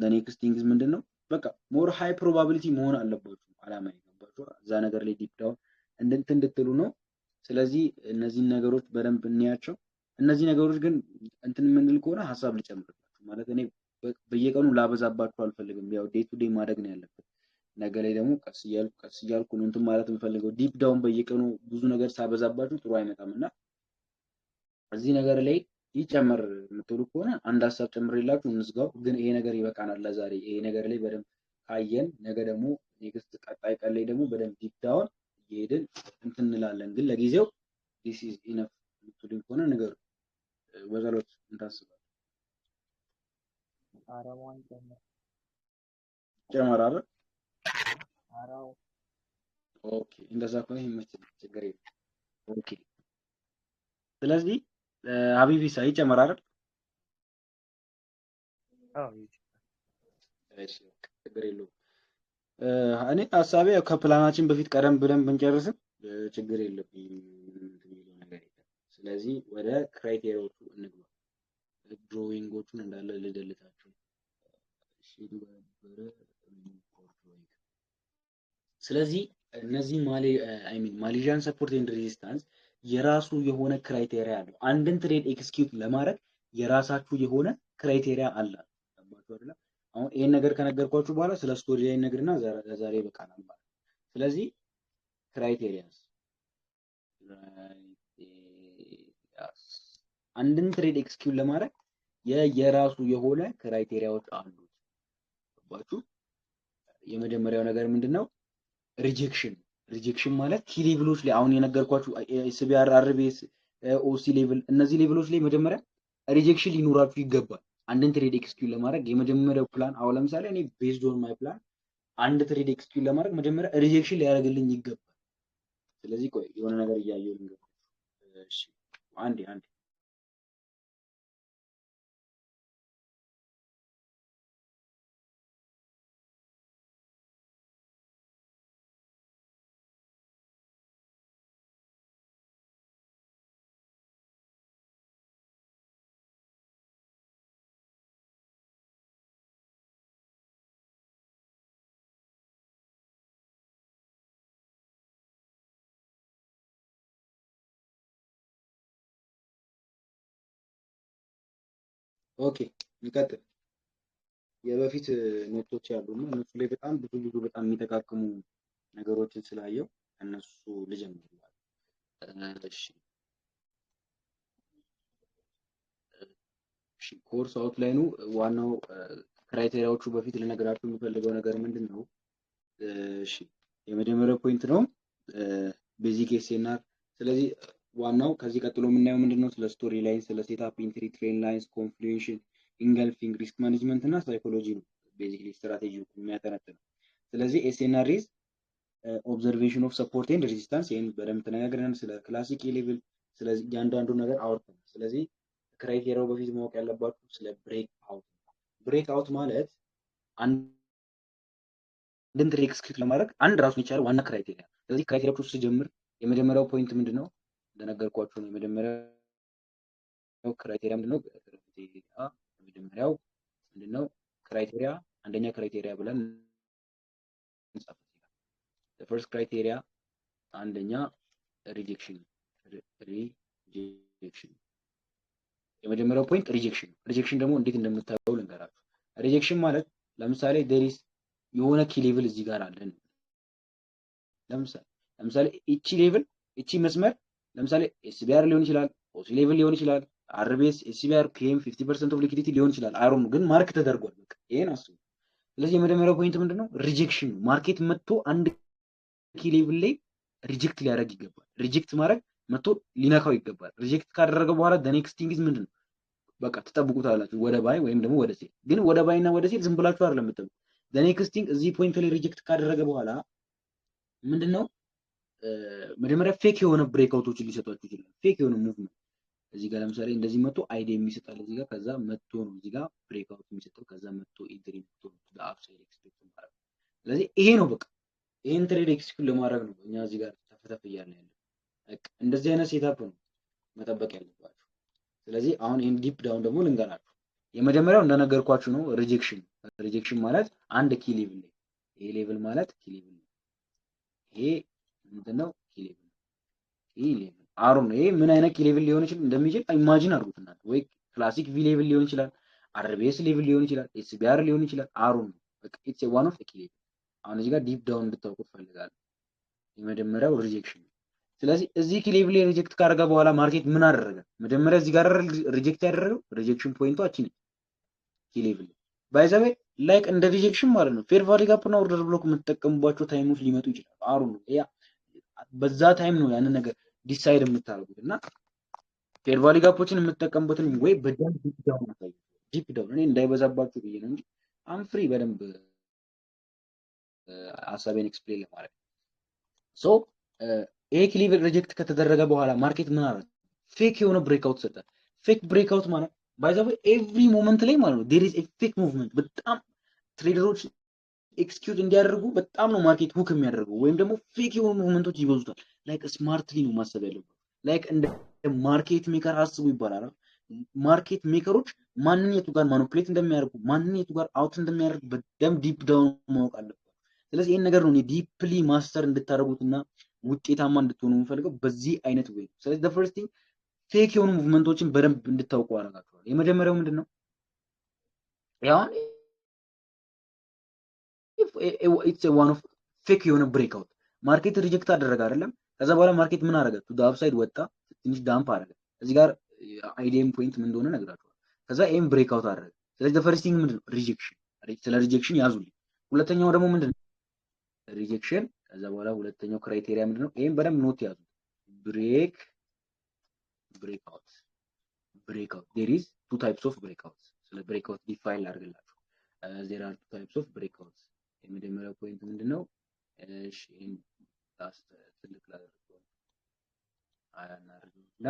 next things ምንድነው በቃ more high probability መሆን አለባችሁ። አላማ ይገባችሁ እዛ ነገር ላይ deep down እንድትሉ ነው። ስለዚህ እነዚህን ነገሮች በደንብ እንያቸው። እነዚህ ነገሮች ግን እንትን የምንል ከሆነ ሐሳብ ልጨምርላችሁ ማለት እኔ በየቀኑ ላበዛባችሁ አልፈልግም። ያው day to day ማደግ ነው ያለበት። ነገ ላይ ደግሞ ቀስ እያልኩ ነው እንትን ማለት የምፈልገው። Deep down በየቀኑ ብዙ ነገር ሳበዛባችሁ ጥሩ አይመጣምና እዚህ ነገር ላይ ይጨመር የምትሉ ከሆነ አንድ ሐሳብ ጨምሬላችሁ እንዝጋው። ግን ይሄ ነገር ይበቃናል ለዛሬ። ይሄ ነገር ላይ በደንብ ካየን ነገ ደግሞ next ቀጣይ ቀን ላይ ደግሞ በደንብ deep down እየሄድን እንትን እንላለን። ግን ለጊዜው this is enough የምትሉኝ ከሆነ ንገሩ። በጸሎት እንታስባለን። አረማን ጨምር ጨመር አይደል? አራው Okay፣ እንደዛ ከሆነ ይመችል፣ ችግር የለም። Okay፣ ስለዚህ ሀቢቢሳ ይጨመር አይደል? አዎ እሺ፣ ችግር የለውም። እኔ ሀሳቤ ከፕላናችን በፊት ቀደም ብለን ብንጨርስም ችግር የለብኝም የሚለው ነገር የለም። ስለዚህ ወደ criteria ዎቹ እንግባ። Drawing ኦቹን እንዳለ ልደልታቸው። እሺ ነበረ drawing። ስለዚህ እነዚህ Malaysian support and resistance የራሱ የሆነ criteria አለው። አንድን trade execute ለማድረግ የራሳችሁ የሆነ criteria አለ። ገባችሁ አይደል? አሁን ይሄን ነገር ከነገርኳችሁ በኋላ ስለ story line ነግርና ለዛሬ በቃናል ማለት ነው። ስለዚህ criterias አንድን trade execute ለማድረግ የየራሱ የሆነ criteria ዎች አሉት። ገባችሁ? የመጀመሪያው ነገር ምንድነው? Rejection። Rejection ማለት key level ኦች ላይ አሁን የነገርኳችሁ SBR፣ RBS፣ OC level እነዚህ level ኦች ላይ መጀመሪያ rejection ሊኖራችሁ ይገባል። አንድን trade execute ለማድረግ የመጀመሪያው ፕላን አሁን ለምሳሌ እኔ based on my plan አንድ trade execute ለማድረግ መጀመሪያ rejection ሊያደርግልኝ ይገባል። ስለዚህ ቆይ የሆነ ነገር እያየሁ ልንገር። እሺ አንዴ okay እንቀጥል። የበፊት note ኦች ያሉና እነሱ ላይ በጣም ብዙ በጣም የሚጠቃቅሙ ነገሮችን ስላየው እነሱ ልጀምር። እሺ እሺ course outline ኡ ዋናው criteria ዎቹ በፊት ልነግራችሁ የምፈልገው ነገር ምንድነው? እሺ የመጀመሪያው point ነው basic SNR። ስለዚህ ዋናው ከዚህ ቀጥሎ የምናየው ምንድነው? ስለ story line፣ ስለ setup፣ entry፣ trend lines፣ confluence፣ engulfing፣ risk management እና ሳይኮሎጂ ነው basically strategy ው የሚያጠነጥነው። ስለዚህ SNR is observation of support and resistance፣ ይሄን በደንብ ተነጋግረናል። ስለ classic level፣ ስለዚህ እያንዳንዱ ነገር አውርተናል። ስለዚህ criteria ው በፊት ማወቅ ያለባችሁ ስለ breakout ነው። Breakout ማለት አንድን trade execute ለማድረግ አንድ ራሱን የቻለ ዋና criteria። ስለዚህ criteria ዎቹ ስጀምር የመጀመሪያው point ምንድነው? እንደነገርኳችሁ ነው። የመጀመሪያው criteria ምንድነው? የመጀመሪያው ምንድነው criteria? አንደኛ criteria ብለን እንጻፍ። The first criteria አንደኛ rejection። Rejection የመጀመሪያው point rejection። Rejection ደግሞ እንዴት እንደምታየው ልንገራችሁ። Rejection ማለት ለምሳሌ there is የሆነ key level እዚህ ጋር አለን። ለምሳሌ እቺ level እቺ መስመር ለምሳሌ SBR ሊሆን ይችላል፣ OC level ሊሆን ይችላል፣ RBS፣ SBR፣ QM 50% of liquidity ሊሆን ይችላል። አይሮን ግን mark ተደርጓል። በቃ ይሄን አስቡ። ስለዚህ የመጀመሪያው point ምንድነው? Rejection ነው። Market መጥቶ አንድ key level ላይ reject ሊያደርግ ይገባል። Reject ማድረግ መጥቶ ሊነካው ይገባል። Reject ካደረገ በኋላ the next thing is ምንድነው? በቃ ትጠብቁታላችሁ ወደ buy ወይም ደግሞ ወደ sell። ግን ወደ buy እና ወደ sell ዝም ብላችሁ አይደለም የምትጠብቁት። The next thing እዚህ point ላይ reject ካደረገ በኋላ ምንድነው መጀመሪያ fake የሆነ breakout ኦችን ሊሰጧችሁ ይችላል። Fake የሆነ movement እዚህ ጋር ለምሳሌ እንደዚህ መጥቶ IDM ይሰጣል እዚህ ጋር፣ ከዛ መጥቶ ነው እዚህ ጋር breakout የሚሰጠው፣ ከዛ መጥቶ entry መጥቶ ነው to upside expect ማለት ነው። ስለዚህ ይሄ ነው በቃ ይሄን trade execute ለማድረግ ነው እኛ እዚህ ጋር ተፍተፍ እያልን ያለው። በቃ እንደዚህ አይነት setup ነው መጠበቅ ያለባችሁ። ስለዚህ አሁን ይሄን deep down ደግሞ ልንገራችሁ። የመጀመሪያው እንደነገርኳችሁ ነው rejection። Rejection ማለት አንድ key level ላይ፣ ይሄ level ማለት key level ነው። ይሄ ምንድነው? Key level ነው። Key level አሩን ነው። ይሄ ምን አይነት key level ሊሆን ይችላል እንደሚችል imagine አድርጉት እናንተ። ወይ classic V level ሊሆን ይችላል፣ RBS level ሊሆን ይችላል፣ SBR ሊሆን ይችላል። አሩን ነው በቃ it's one of key level። አሁን እዚህ ጋር deep down እንድታውቁት ፈልጋለሁ። የመጀመሪያው rejection ነው። ስለዚህ እዚህ key level ላይ reject ካደረገ በኋላ market ምን አደረገ? መጀመሪያ እዚህ ጋር reject ያደረገው rejection point ኡ አቺ ነች key level by the way like እንደ rejection ማለት ነው። Fair value gap እና order block የምትጠቀሙባቸው time ኦች ሊመጡ ይችላሉ። አሩ ነው ያ በዛ time ነው ያንን ነገር decide የምታደርጉት እና fair value gap ኦችን የምትጠቀሙበትን ወይ በደንብ deep down አሳዩ። Deep down እኔ እንዳይበዛባችሁ ብዬ ነው እንጂ I'm free በደንብ ሀሳቤን explain ለማድረግ። So ይሄ key level reject ከተደረገ በኋላ market ምን አደረገ? Fake የሆነ breakout ሰጠ። Fake breakout ማለት by the way every moment ላይ ማለት ነው there is a fake movement። በጣም trader ኦች execute እንዲያደርጉ በጣም ነው market hook የሚያደርገው ወይም ደግሞ fake የሆኑ movement ኦች ይበዙታል። Like smartly ነው ማሰብ ያለበት። Like እንደ market maker አስቡ ይባላል። Market maker ኦች ማንን የቱ ጋር manipulate እንደሚያደርጉ ማንን የቱ ጋር out እንደሚያደርጉ በደንብ deep down ማወቅ አለበት። ስለዚህ ይሄን ነገር ነው እኔ deeply master እንድታደርጉትና ውጤታማ እንድትሆኑ የምፈልገው በዚህ አይነት way ነው። ስለዚህ the first thing fake የሆኑ movement ኦችን በደንብ እንድታውቁ አደርጋችኋለሁ። የመጀመሪያው ምንድነው? ያው it's one of fake የሆነ breakout market reject አደረገ አይደለም። ከዛ በኋላ market ምን አደረገ? To the upside ወጣ፣ ትንሽ dump አደረገ። እዚህ ጋር IDM point ምን እንደሆነ እነግራችኋለሁ። ከዛ ኤም breakout አደረገ። ስለዚህ the first thing ምንድነው? Rejection። ስለ rejection ያዙልኝ። ሁለተኛው ደግሞ ምንድነው? Rejection። ከዛ በኋላ ሁለተኛው criteria ምንድነው? ይሄን በደንብ note ያዙ። Breakout breakout there is two types of breakout። ስለ breakout define ላድርግላችሁ። There are two types of breakout። የመጀመሪያው point ምንድነው? እሺ ይሄን last ትልቅ ላድርገው አያናርግና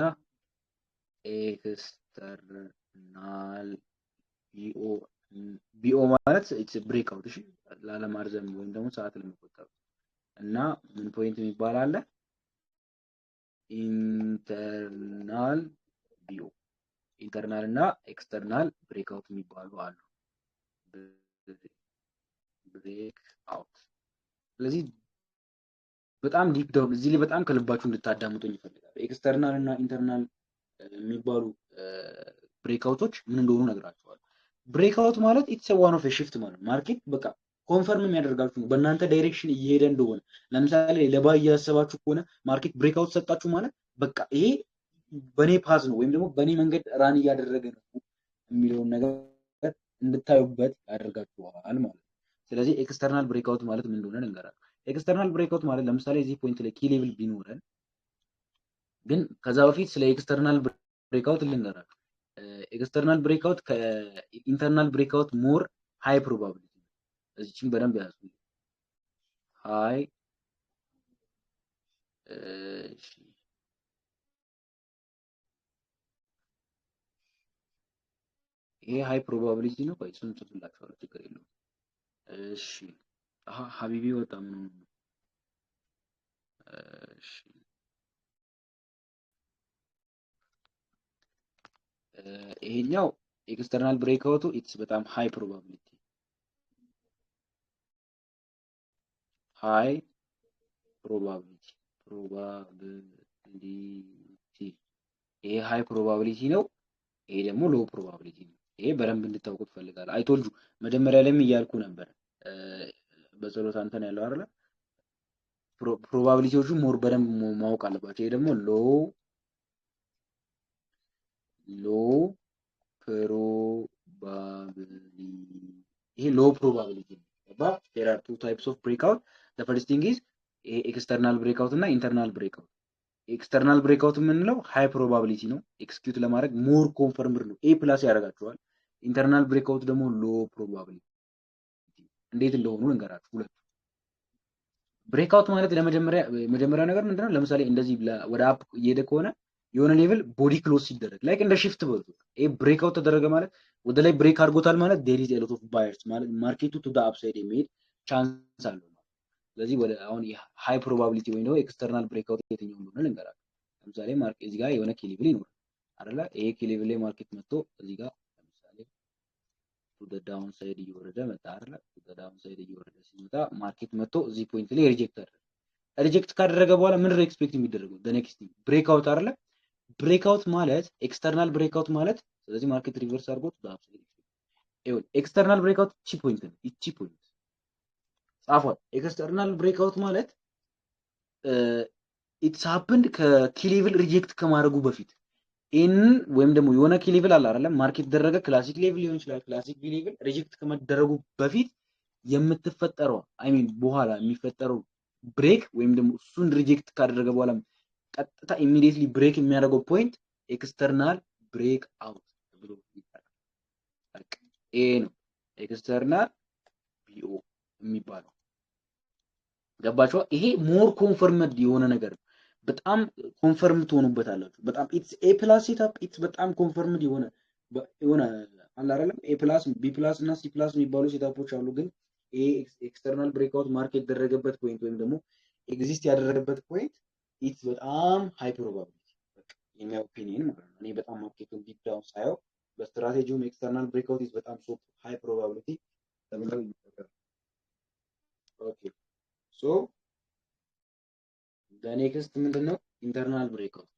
external BO BO ማለት it's breakout። እሺ ላለማርዘም ወይም ደግሞ ሰዓት ለመቆጠብ እና ምን point የሚባል አለ? Internal BO internal እና external breakout የሚባሉ አሉ። Breakout ስለዚህ በጣም deep down እዚህ ላይ በጣም ከልባችሁ እንድታዳምጡኝ እፈልጋለሁ። External እና internal የሚባሉ breakout ኦች ምን እንደሆኑ እነግራችኋለሁ። Breakout ማለት it's one of shift ማለት market በቃ confirm የሚያደርጋችሁ ነው በእናንተ direction እየሄደ እንደሆነ። ለምሳሌ ለ buy እያሰባችሁ ከሆነ market breakout ሰጣችሁ ማለት በቃ ይሄ በኔ path ነው ወይም ደግሞ በኔ መንገድ run እያደረገ ነው የሚለውን ነገር እንድታዩበት ያደርጋችኋል ማለት ነው። ስለዚህ external breakout ማለት ምን እንደሆነ ልንገራችሁ። External breakout ማለት ለምሳሌ እዚህ point ላይ key level ቢኖረን ግን ከዛ በፊት ስለ external breakout ልንገራችሁ። External breakout ከ internal breakout more high probability ነው። እዚህም በደንብ ያዙ። High እሺ ይሄ high probability ነው። ቆይ እሱን ጽፍላችኋለሁ፣ ችግር የለውም። እሺ አሃ ሀቢቢ ወጣ ምን ሆኖ ነው? እሺ ይሄኛው external breakout ኡ it's በጣም high probability high probability probability ይሄ high probability ነው። ይሄ ደግሞ low probability ነው። ይሄ በደንብ እንድታውቁት እፈልጋለሁ። I told you መጀመሪያ ላይም እያልኩ ነበር። በጸሎት አንተን ያለው አይደለ? Probability ዎቹ more በደንብ ማወቅ አለባቸው። ይሄ ደግሞ low probability ይሄ low probability ነው። ገባ? There are two types of breakout. The first thing is external breakout እና internal breakout። External breakout የምንለው high probability ነው። Execute ለማድረግ more confirmed ነው። A plus ያደርጋቸዋል። Internal breakout ደግሞ low probability። እንዴት እንደሆኑ ልንገራችሁ። ሁለቱ breakout ማለት ለመጀመሪያ መጀመሪያ ነገር ምንድነው? ለምሳሌ እንደዚህ ወደ up እየሄደ ከሆነ የሆነ level body close ሲደረግ like እንደ shift በሉት። ይሄ breakout ተደረገ ማለት ወደ ላይ break አድርጎታል ማለት there is a lot of buyers ማለት market ኡ to the upside የሚሄድ chance አለው ማለት። ስለዚህ ወደ አሁን high probability ወይም ደግሞ external breakout የትኛው እንደሆነ ልንገራችሁ። ለምሳሌ market እዚህ ጋር የሆነ key level ይኖራል አይደለ? ይሄ key level ላይ market መጥቶ እዚህ ጋር ለምሳሌ to the downside እየወረደ መጣ አይደለ? To the downside እየወረደ ሲመጣ market መጥቶ እዚህ point ላይ reject አደረገ። Reject ካደረገ በኋላ ምንድን ነው expect የሚደረገው? The next thing breakout አይደለ? Breakout ማለት external breakout ማለት ስለዚህ market reverse አድርጎ to the upside። ይኸውልህ external breakout እቺ point ነው። እቺ point ጻፏል። External breakout ማለት it's happened ከ key level reject ከማድረጉ በፊት ይህንን ወይም ደግሞ የሆነ key level አለ አይደለም፣ market ደረገ classic level ሊሆን ይችላል። Classic level reject ከመደረጉ በፊት የምትፈጠረው I mean በኋላ የሚፈጠረው break ወይም ደግሞ እሱን reject ካደረገ በኋላ ቀጥታ immediately break የሚያደርገው point external breakout ብሎ ይጠራል። በቃ ይሄ ነው external BO የሚባለው። ገባችኋ? ይሄ more confirmed የሆነ ነገር ነው። በጣም confirm ትሆኑበታላችሁ። በጣም it's A plus setup፣ it's በጣም confirmed የሆነ አለ አይደለም። A plus፣ B plus እና C plus የሚባሉ setup ኦች አሉ። ግን ይሄ external breakout mark የተደረገበት point ወይም ደግሞ exist ያደረገበት point it's በጣም high probability በቃ የኔ opinion ማለት ነው። እኔ በጣም market ኡን deep down ሳየው በ strategy ውም external breakout is በጣም so high probability ተብሎ ይጠራል። Okay, so next ምንድነው? Internal breakout።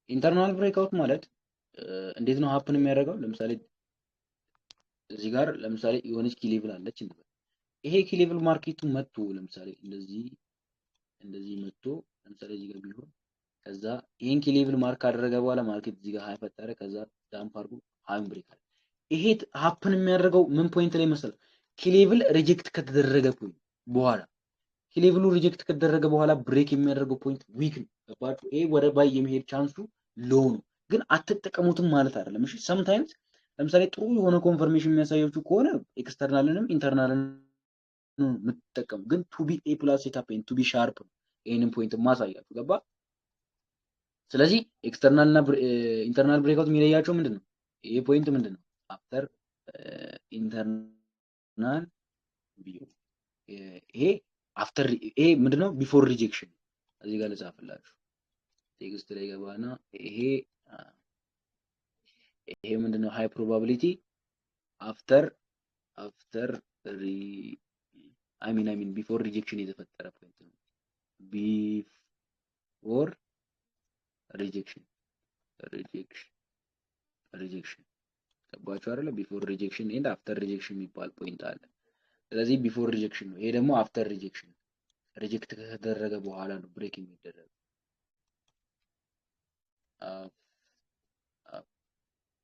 Internal breakout ማለት እንዴት ነው happen የሚያደርገው? ለምሳሌ እዚህ ጋር ለምሳሌ የሆነች key level አለች እንበል። ይሄ key level market ኡ መጥቶ ለምሳሌ እንደዚህ እንደዚህ መጥቶ ለምሳሌ እዚህ ጋር ቢሆን ከዛ ይሄን key level mark ካደረገ በኋላ market እዚህ ጋር high ፈጠረ። ከዛ dump አድርጎ high ኡን break አለ። ይሄ happen የሚያደርገው ምን point ላይ መሰለህ? Key level reject ከተደረገ point በኋላ፣ key level ኡ reject ከተደረገ በኋላ break የሚያደርገው point weak ነው። ገባችሁ? ይሄ ወደ buy የመሄድ chance ኡ low ነው፣ ግን አትጠቀሙትም ማለት አይደለም። እሺ፣ sometimes ለምሳሌ ጥሩ የሆነ confirmation የሚያሳያችሁ ከሆነ external ንም internal ን የምትጠቀሙ፣ ግን to be A plus setup, to be sharp ነው ይሄንን point ማሳያችሁ። ገባ? ስለዚህ external እና internal breakout የሚለያቸው ምንድን ነው? ይሄ point ምንድን ነው? After internal BO፣ ይሄ after፣ ይሄ ምንድነው? Before rejection። እዚህ ጋር ልጻፍላችሁ፣ text ላይ ገባና ይሄ ምንድነው? High probability after I mean before rejection የተፈጠረ point ነው። Before rejection ገባችሁ አይደለ? Before rejection and after rejection የሚባል point አለ። ስለዚህ before rejection ነው። ይሄ ደግሞ after rejection፣ reject ከተደረገ በኋላ ነው break የሚደረገው።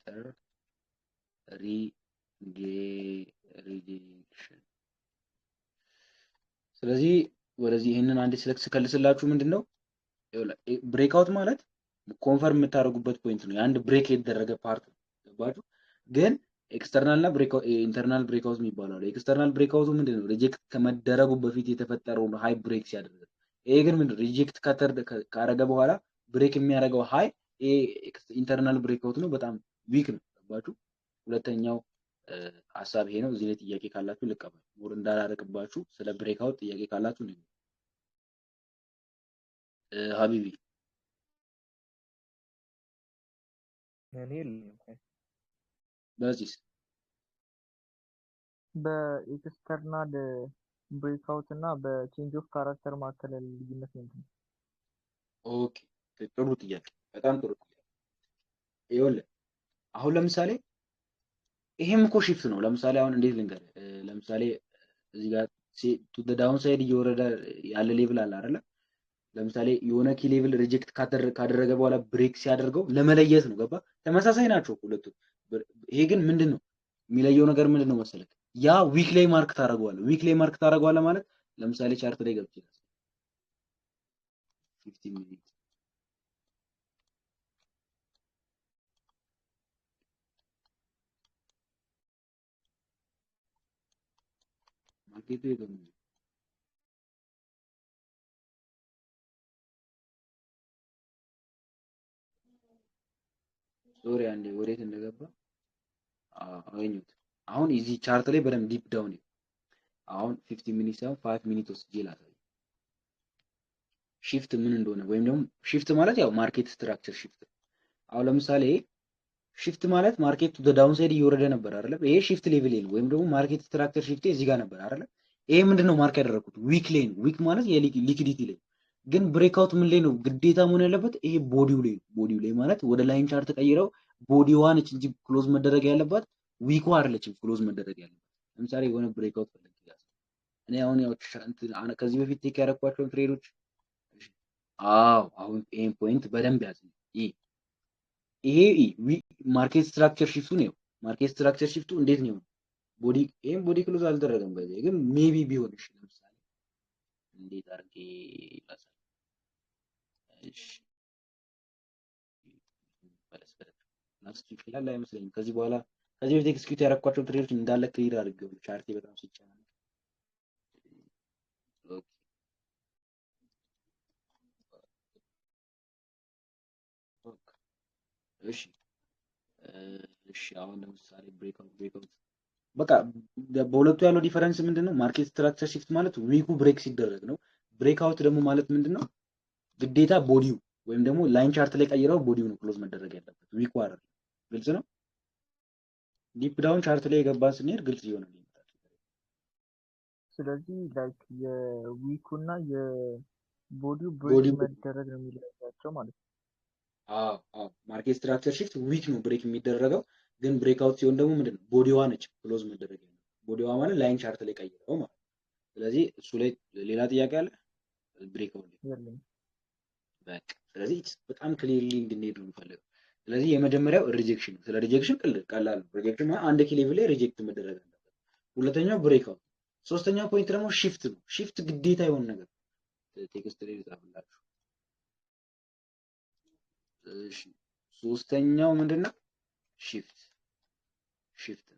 After rejection። ስለዚህ ወደዚህ ይህንን አንድ ስለክ ስከልስላችሁ ምንድን ነው breakout ማለት confirm የምታደርጉበት point ነው። የአንድ break የተደረገ part ነው። ገባችሁ? ግን external እና internal breakout የሚባለው አለ። External breakout ኡ ምንድን ነው? Reject ከመደረጉ በፊት የተፈጠረውን high break ሲያደርግ። ይሄ ግን ምንድን ነው? Reject ካረገ በኋላ break የሚያደርገው high ይሄ internal breakout ነው። በጣም weak ነው። ገባችሁ? ሁለተኛው ሀሳብ ይሄ ነው። እዚህ ላይ ጥያቄ ካላችሁ ልቀበል። More እንዳላረቅባችሁ ስለ breakout ጥያቄ ካላችሁ ነው። ሀቢቢ። እኔ የለኝም። በዚህስ? በ external breakout እና በ change of character መካከል ያለ ልዩነት ምንድን ነው? Okay፣ ጥሩ ጥያቄ፣ በጣም ጥሩ ጥያቄ። ይኸውልህ አሁን ለምሳሌ ይሄም እኮ shift ነው። ለምሳሌ አሁን እንዴት ልንገርህ? ለምሳሌ እዚህ ጋር to downside እየወረደ ያለ level አለ አይደለ? ለምሳሌ የሆነ key level reject ካደረገ በኋላ break ሲያደርገው ለመለየት ነው። ገባ? ተመሳሳይ ናቸው ሁለቱ። ይሄ ግን ምንድን ነው የሚለየው ነገር ምንድን ነው መሰለህ? ያ wick ላይ mark ታደርገዋለህ። Wick ላይ mark ታደርገዋለህ ማለት ለምሳሌ chart ላይ ገብቼ 15 minute market ኡ የገሙ sorry አንዴ ወዴት እንደገባ አገኘሁት። አሁን እዚህ chart ላይ በደንብ deep down አሁን 15 minute ሳይሆን 5 minute ወስጄ ላሳይ shift ምን እንደሆነ ወይም ደግሞ shift ማለት ያው market structure shift። አሁን ለምሳሌ shift ማለት market ኡ downside እየወረደ ነበር አይደለም? ይሄ shift level ነው ወይም ደግሞ market structure shift እዚህ ጋር ነበር አይደለም? ይሄ ምንድነው mark ያደረኩት wick ላይ ነው። Wick ማለት የ liquidity ላይ ግን breakout ምን ላይ ነው ግዴታ መሆን ያለበት? ይሄ body ው ላይ ነው። Body ው ላይ ማለት ወደ line chart ቀይረው body ዋ ነች እንጂ close መደረግ ያለባት wick ኡ አይደለችም close መደረግ ያለባት። ለምሳሌ የሆነ breakout ፈልጌ እኔ አሁን ያው ከዚህ በፊት take ያደረኳቸውን trade ኦች አዎ አሁን ይሄን point በደንብ ያዝ። ይሄ market structure shift ኡ ነው። Market structure shift ኡ እንዴት ነው? Body ይሄን body close አልደረገም በዚህ ግን maybe ቢሆን እሺ፣ ለምሳሌ እንዴት አድርጌ ላሳይ? እሺ በለስ በለስ ይችላል አይመስለኝም። ከዚህ በኋላ ከዚህ በፊት execute ያደረኳቸው trade ኦች እንዳለ clear አድርጌው chart ኤ በጣም ሲጨናነቅ እሺ እሺ አሁን ለምሳሌ breakout በቃ በሁለቱ ያለው difference ምንድነው? Market structure shift ማለት wick ኡ break ሲደረግ ነው። Breakout ደግሞ ማለት ምንድነው? ግዴታ body ው ወይም ደግሞ line chart ላይ ቀይረው body ው ነው close መደረግ ያለበት wick ኡ አይደለም። ግልጽ ነው። Deep down chart ላይ የገባን ስንሄድ ግልጽ ይሆናል ይመጣል። ስለዚህ ላይክ የዊኩና የቦዲው ብሬክ መደረግ ነው የሚለያቸው ማለት ነው። አዎ አዎ market structure shift wick ነው break የሚደረገው፣ ግን breakout ሲሆን ደግሞ ምንድነው body ዋ ነች close መደረግ ያለበት። Body ዋ ማለት line chart ላይ ቀይረው ማለት ነው። ስለዚህ እሱ ላይ ሌላ ጥያቄ አለ? Breakout ላይ በቃ ስለዚህ በጣም clearly እንድንሄድ ነው የምፈልገው። ስለዚህ የመጀመሪያው rejection ነው። ስለ rejection ቀላል ነው። Rejection ማለት አንድ key level ላይ reject መደረግ አለበት። ሁለተኛው breakout፣ ሶስተኛው point ደግሞ shift ነው። Shift ግዴታ የሆነ ነገር text ላይ ልጻፍላችሁ። እሺ ሶስተኛው ምንድነው? Shift shift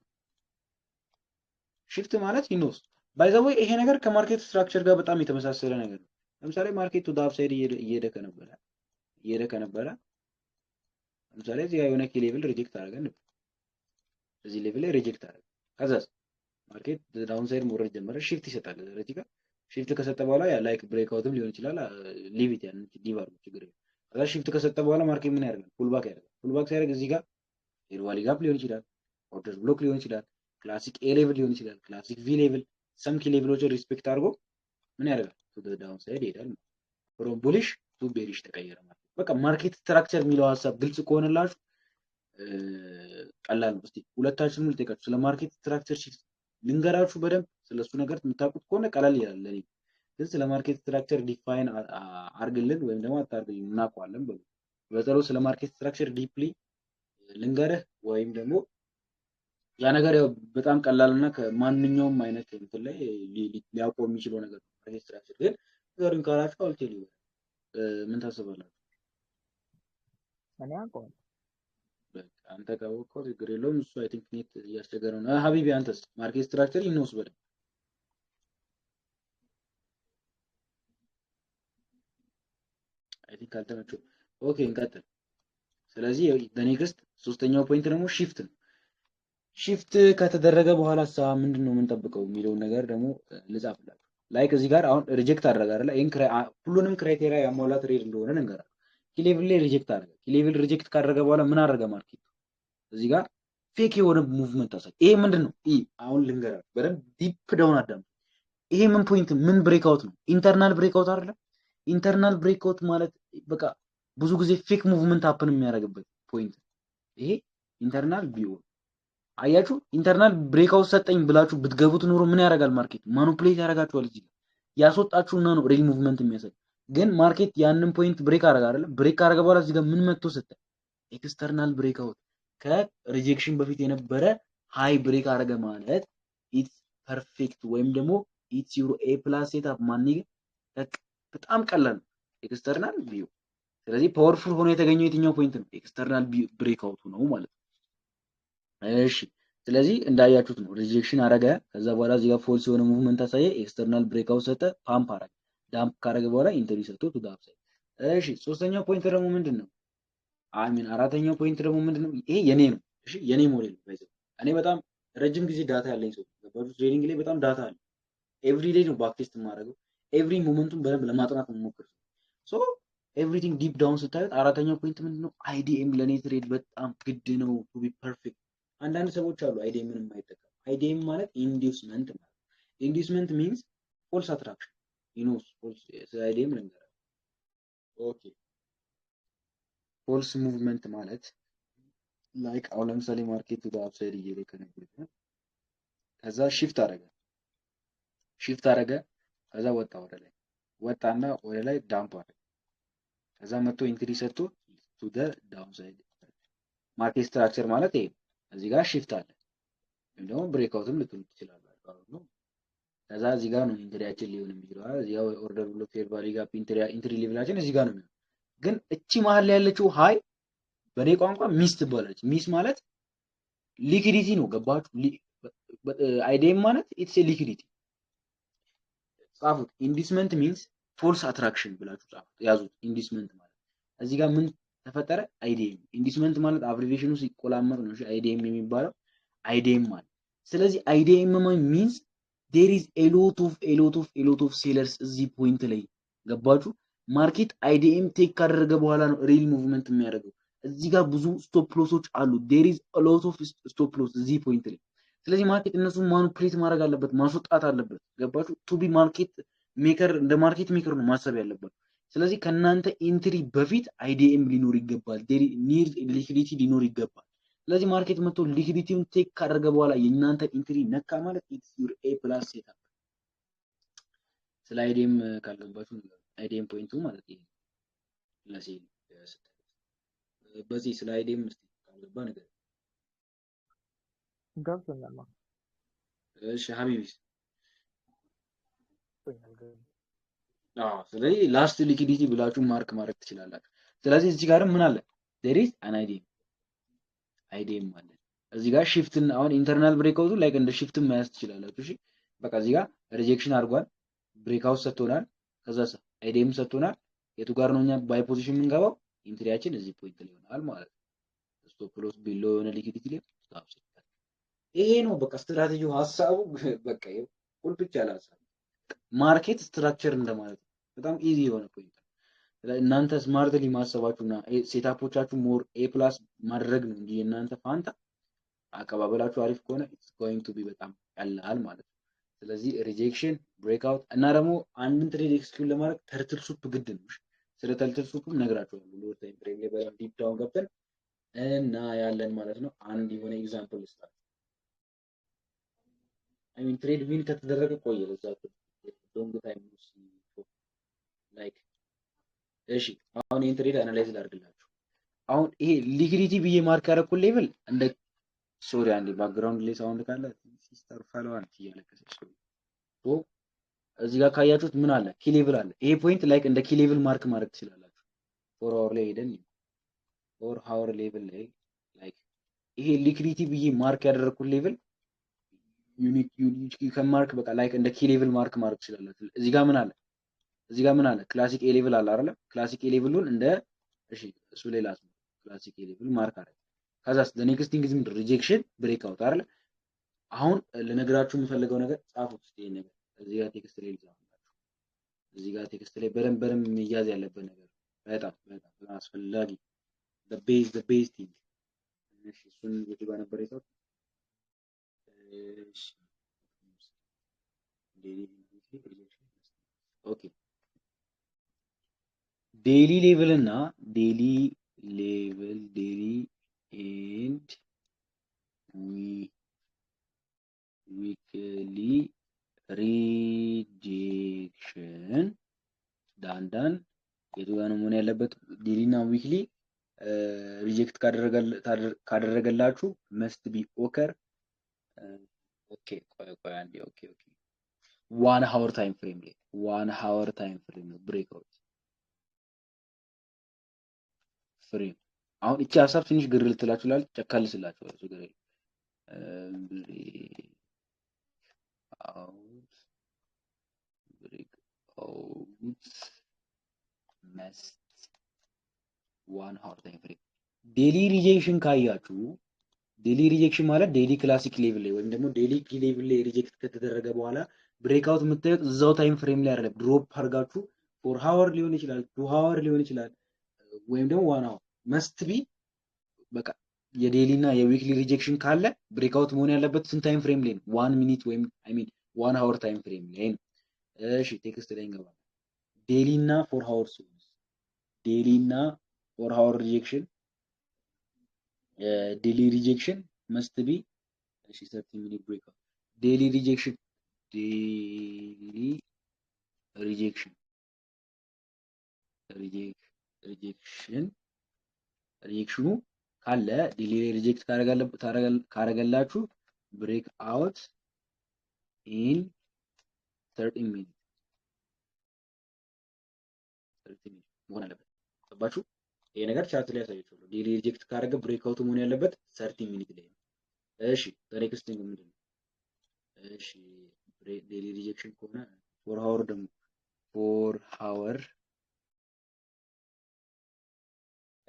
shift ማለት ይኖስ by the way ይሄ ነገር ከ market structure ጋር በጣም የተመሳሰለ ነገር ነው። ለምሳሌ market ኡ upside እየሄደ ከነበረ ለምሳሌ እዚህ ጋር የሆነ key level reject አደረገ እንበል። እዚህ level ላይ reject አደረገ። ከዛስ market downside መውረድ ጀመረ፣ shift ይሰጣል። እዚህ ጋር shift ከሰጠ በኋላ ያ like breakout ም ሊሆን ይችላል። Leave it ያን ዲቭ አድርጎ ችግር የለም። ከዛ shift ከሰጠ በኋላ market ምን ያደርጋል? Pullback ያደርጋል። Pullback ሲያደርግ እዚህ ጋር fair value gap ሊሆን ይችላል፣ order block ሊሆን ይችላል፣ classic A level ሊሆን ይችላል፣ classic V level፣ some key level ኦችን respect አድርጎ ምን ያደርጋል? To the downside ይሄዳል። From bullish to bearish ተቀየረ ማለት ነው። በቃ market structure የሚለው ሀሳብ ግልጽ ከሆነላችሁ ቀላል ነው። እስቲ ሁለታችሁንም ልጠይቃችሁ ስለ market structure shift ልንገራችሁ በደንብ ስለሱ ነገር የምታውቁት ከሆነ ቀላል ይላል ለኔ። ግን ስለ market structure define አርግልን ወይም ደግሞ አታርግልን እናውቀዋለን በሉ። በጸሎት ስለ market structure deeply ልንገርህ ወይም ደግሞ ያ ነገር ያው በጣም ቀላልና ከማንኛውም አይነት እንትን ላይ ሊያውቀው የሚችለው ነገር ነው። Market structure ግን ንገሩኝ ካላችሁ አልቴል ይበል። ምን ታስባላችሁ? እኔ አውቀዋለሁ። በቃ አንተ ካወቅከው ችግር የለውም። እሱ I think net እያስቸገረው ነው። ሀቢቢ አንተስ market structure ይነውስ በደንብ I think አልተመቸው። Okay እንቀጥል። ስለዚህ next ሶስተኛው point ደግሞ shift ነው። Shift ከተደረገ በኋላ ሳ ምንድነው የምንጠብቀው የሚለውን ነገር ደግሞ ልጻፍላችሁ። Like እዚህ ጋር አሁን reject አደረገ አይደለ? ይሄን ሁሉንም criteria ያሟላ trade እንደሆነ ልንገራችሁ። Key level ላይ reject አደረገ። Key level reject ካደረገ በኋላ ምን አደረገ market ኡ? እዚህ ጋር fake የሆነ movement አሳየ። ይሄ ምንድነው? ይሄ አሁን ልንገራችሁ በደንብ deep down አዳምጡ። ይሄ ምን point ምን breakout ነው? Internal breakout አይደለ? Internal breakout ማለት በቃ ብዙ ጊዜ fake movement happen የሚያደርግበት point ይሄ internal BO አያችሁ። Internal breakout ሰጠኝ ብላችሁ ብትገቡት ኖሮ ምን ያደርጋል? Market manipulate ያደርጋችኋል። እዚህ ጋር ያስወጣችሁና ነው real movement የሚያሳይ። ግን market ያንን point break አደረገ አይደለ? Break ካደረገ በኋላ እዚህ ጋር ምን መጥቶ ሰጠ? External breakout ከ rejection በፊት የነበረ high break አደረገ ማለት it's perfect ወይም ደግሞ it's your A plus setup ማን በጣም ቀላል ነው። External BO። ስለዚህ powerful ሆኖ የተገኘው የትኛው point ነው? External breakout ኡ ነው ማለት ነው። እሺ ስለዚህ እንዳያችሁት ነው rejection አረገ። ከዛ በኋላ እዚህ ጋር false የሆነ movement አሳየ፣ external breakout ሰጠ፣ ፓምፕ አረገ። ዳምፕ ካረገ በኋላ entry ሰጥቶ to the upside። እሺ ሶስተኛው point ደግሞ ምንድነው? I mean አራተኛው point ደግሞ ምንድነው? ይሄ የኔ ነው። እሺ የኔ ሞዴል ነው። እኔ በጣም ረጅም ጊዜ data ያለኝ ሰው ገባችሁ? Trading ላይ በጣም data አለ። Every day ነው backtest የማደርገው። Every moment ኡን በደንብ ለማጥናት የምሞክር። So everything deep down ስታዩት አራተኛው point ምንድነው? IDM ለኔ trade በጣም ግድ ነው to be perfect። አንዳንድ ሰዎች አሉ IDM ን የማይጠቀሙ። IDM ማለት inducement ማለት inducement means false attraction, you know, false። ስለ IDM ልንገራችሁ። Okay, false movement ማለት like አሁን ለምሳሌ market ወደ upside እየሄደ ከነበረ ከዛ shift አደረገ፣ shift አደረገ፣ ከዛ ወጣ ወደ ላይ፣ ወጣና ወደ ላይ dump አደረገ። ከዛ መጥቶ entry ሰጥቶ to the downside። Market structure ማለት ይሄ እዚህ ጋር shift አለ ወይም ደግሞ breakout ም ልትሉ ትችላላችሁ። ከዛ እዚህ ጋር ነው entry ያችን ሊሆን የሚችለው። እዚህ ጋር order block, fair value gap, entry level ኣችን እዚህ ጋር ነው የሚሆነው። ግን እቺ መሀል ላይ ያለችው high በእኔ ቋንቋ miss ትባላለች። Miss ማለት liquidity ነው። ገባችሁ? IDM ማለት it's liquidity። ጻፉት። Inducement means false attraction ብላችሁ ጻፉት፣ ያዙት። Inducement ማለት እዚህ ጋር ምን ተፈጠረ? IDM። Inducement ማለት abbreviation ኑ ሲቆላመጥ ነው። እሺ IDM የሚባለው IDM ማለት። ስለዚህ IDM means there is a lot of, a lot of, a lot of sellers እዚህ point ላይ። ገባችሁ? Market IDM take ካደረገ በኋላ ነው real movement የሚያደርገው። እዚህ ጋር ብዙ stop loss ኦች አሉ። There is a lot of stop loss እዚህ point ላይ። ስለዚህ market እነሱን manipulate ማድረግ አለበት፣ ማስወጣት አለበት። ገባችሁ? To be market maker፣ እንደ market maker ነው ማሰብ ያለበት። ስለዚህ ከእናንተ entry በፊት IDM ሊኖር ይገባል። Near liquidity ሊኖር ይገባል። ስለዚህ market መጥቶ liquidity ውን take ካደረገ በኋላ የእናንተ entry ነካ ማለት it's your A plus setup። ስለ IDM ካልገባችሁ IDM point ኡ ማለት ይሄ ለ sell በዚህ ስለ IDM እስቲ ካልገባ ነገር። ገብቶኛል። እሺ ሀቢቢስ? አዎ፣ ስለዚህ last liquidity ብላችሁ mark ማድረግ ትችላላችሁ። ስለዚህ እዚህ ጋርም ምን አለ? There is an IDM። IDM አለ እዚህ ጋር። Shift ን አሁን internal breakout ኡ like እንደ shift ን መያዝ ትችላላችሁ። እሺ በቃ እዚህ ጋር rejection አድርጓል፣ breakout ሰጥቶናል፣ ከዛ IDM ሰጥቶናል። የቱ ጋር ነው እኛ buy position የምንገባው? Entry ያችን እዚህ point ላይ ይሆናል ማለት ነው። Stop loss below የሆነ liquidity ላይ። ይሄ ነው በቃ ስትራቴጂው፣ ሀሳቡ በቃ ይሄ ቁልፍ ያለ ሀሳብ market structure እንደማለት ነው። በጣም easy የሆነ point ነው። እናንተ smartly ማሰባችሁና setup ኦቻችሁ more A plus ማድረግ ነው እንጂ የእናንተ ፋንታ አቀባበላችሁ አሪፍ ከሆነ it's going to be በጣም ቀላል ማለት ነው። ስለዚህ rejection፣ breakout እና ደግሞ አንድን trade execute ለማድረግ turtle soup ግድ ነው። ስለ turtle soup ም ነግራችኋለሁ። Lower time frame ላይ በደንብ deep down ገብተን እና ያለን ማለት ነው። አንድ የሆነ example ልስጣችሁ። I mean trade win ከተደረገ ቆየ፣ ለዛ long time like። እሺ አሁን ይሄን trade analyze ላድርግላችሁ። አሁን ይሄ liquidity ብዬ mark ያደረኩት level እንደ sorry አንዴ background ላይ sound ካለ sister ፈለዋን እያለቀሰች። So እዚህ ጋር ካያችሁት ምን አለ? Key level አለ። ይሄ point like እንደ key level mark ማድረግ ትችላላችሁ። 4 hour ላይ ሄደን 4 hour level ላይ like ይሄ liquidity ብዬ mark ያደረኩት level unique ከ mark በቃ like እንደ key level mark ማድረግ ትችላላችሁ። እዚህ ጋር ምን አለ? እዚህ ጋር ምን አለ? Classic A level አለ አይደለ? Classic A level ኡን እንደ እሺ እሱ ሌላ ነው። Classic A level mark አደረገ። ከዛስ the next thing is rejection, breakout አይደለ? አሁን ልነግራችሁ የምፈልገው ነገር ጻፉት እስኪ ይሄን ነገር እዚህ ጋር text ላይ ልጻፍላችሁ። እዚህ ጋር text ላይ በደንብ በደንብ መያዝ ያለበት ነገር፣ በጣም በጣም በጣም አስፈላጊ the base thing። እሺ እሱን የቱ ጋር ነበር የጻፍኩት? እሺ okay, daily level እና daily level, daily and weekly rejection ዳን ዳን የቱ ጋር ነው መሆን ያለበት? Daily እና weekly reject ካደረገላችሁ must be occur። Okay ቆይ ቆይ አንዴ። Okay, 1 hour time frame ላይ፣ 1 hour time frame ነው breakout frame። አሁን እቺ ሀሳብ ትንሽ ግር ልትላችሁ ላል ጨካልስላችሁ ችግር የለም። Breakout, breakout must 1 hour time frame። Daily rejection ካያችሁ፣ daily rejection ማለት daily classic level ላይ ወይም ደግሞ daily key level ላይ reject ከተደረገ በኋላ breakout የምታዩት እዛው time frame ላይ አይደለም። Drop አድርጋችሁ 4 hour ሊሆን ይችላል፣ 2 hour ሊሆን ይችላል፣ ወይም ደግሞ 1 hour must be። በቃ የ daily እና የ weekly rejection ካለ breakout መሆን ያለበት ስንት time frame ላይ ነው? 1 minute ወይም I mean 1 hour time frame ላይ ነው። እሺ፣ text ላይ እንገባለን። Daily እና 4 hour ሲሆን፣ daily እና 4 hour rejection፣ daily rejection must be፣ እሺ፣ 30 minute breakout፣ daily rejection, daily rejection, rejection rejection ኑ ካለ፣ daily reject ካረገላችሁ breakout in 30 minute, 30 minute መሆን አለበት። ገባችሁ? ይሄ ነገር chart ላይ ያሳያችኋለሁ። Daily reject ካረገ breakout ኡ መሆን ያለበት 30 minute ላይ ነው። እሺ፣ next thing ምንድን ነው? እሺ፣ daily rejection ከሆነ 4 hour ደግሞ፣ 4 hour፣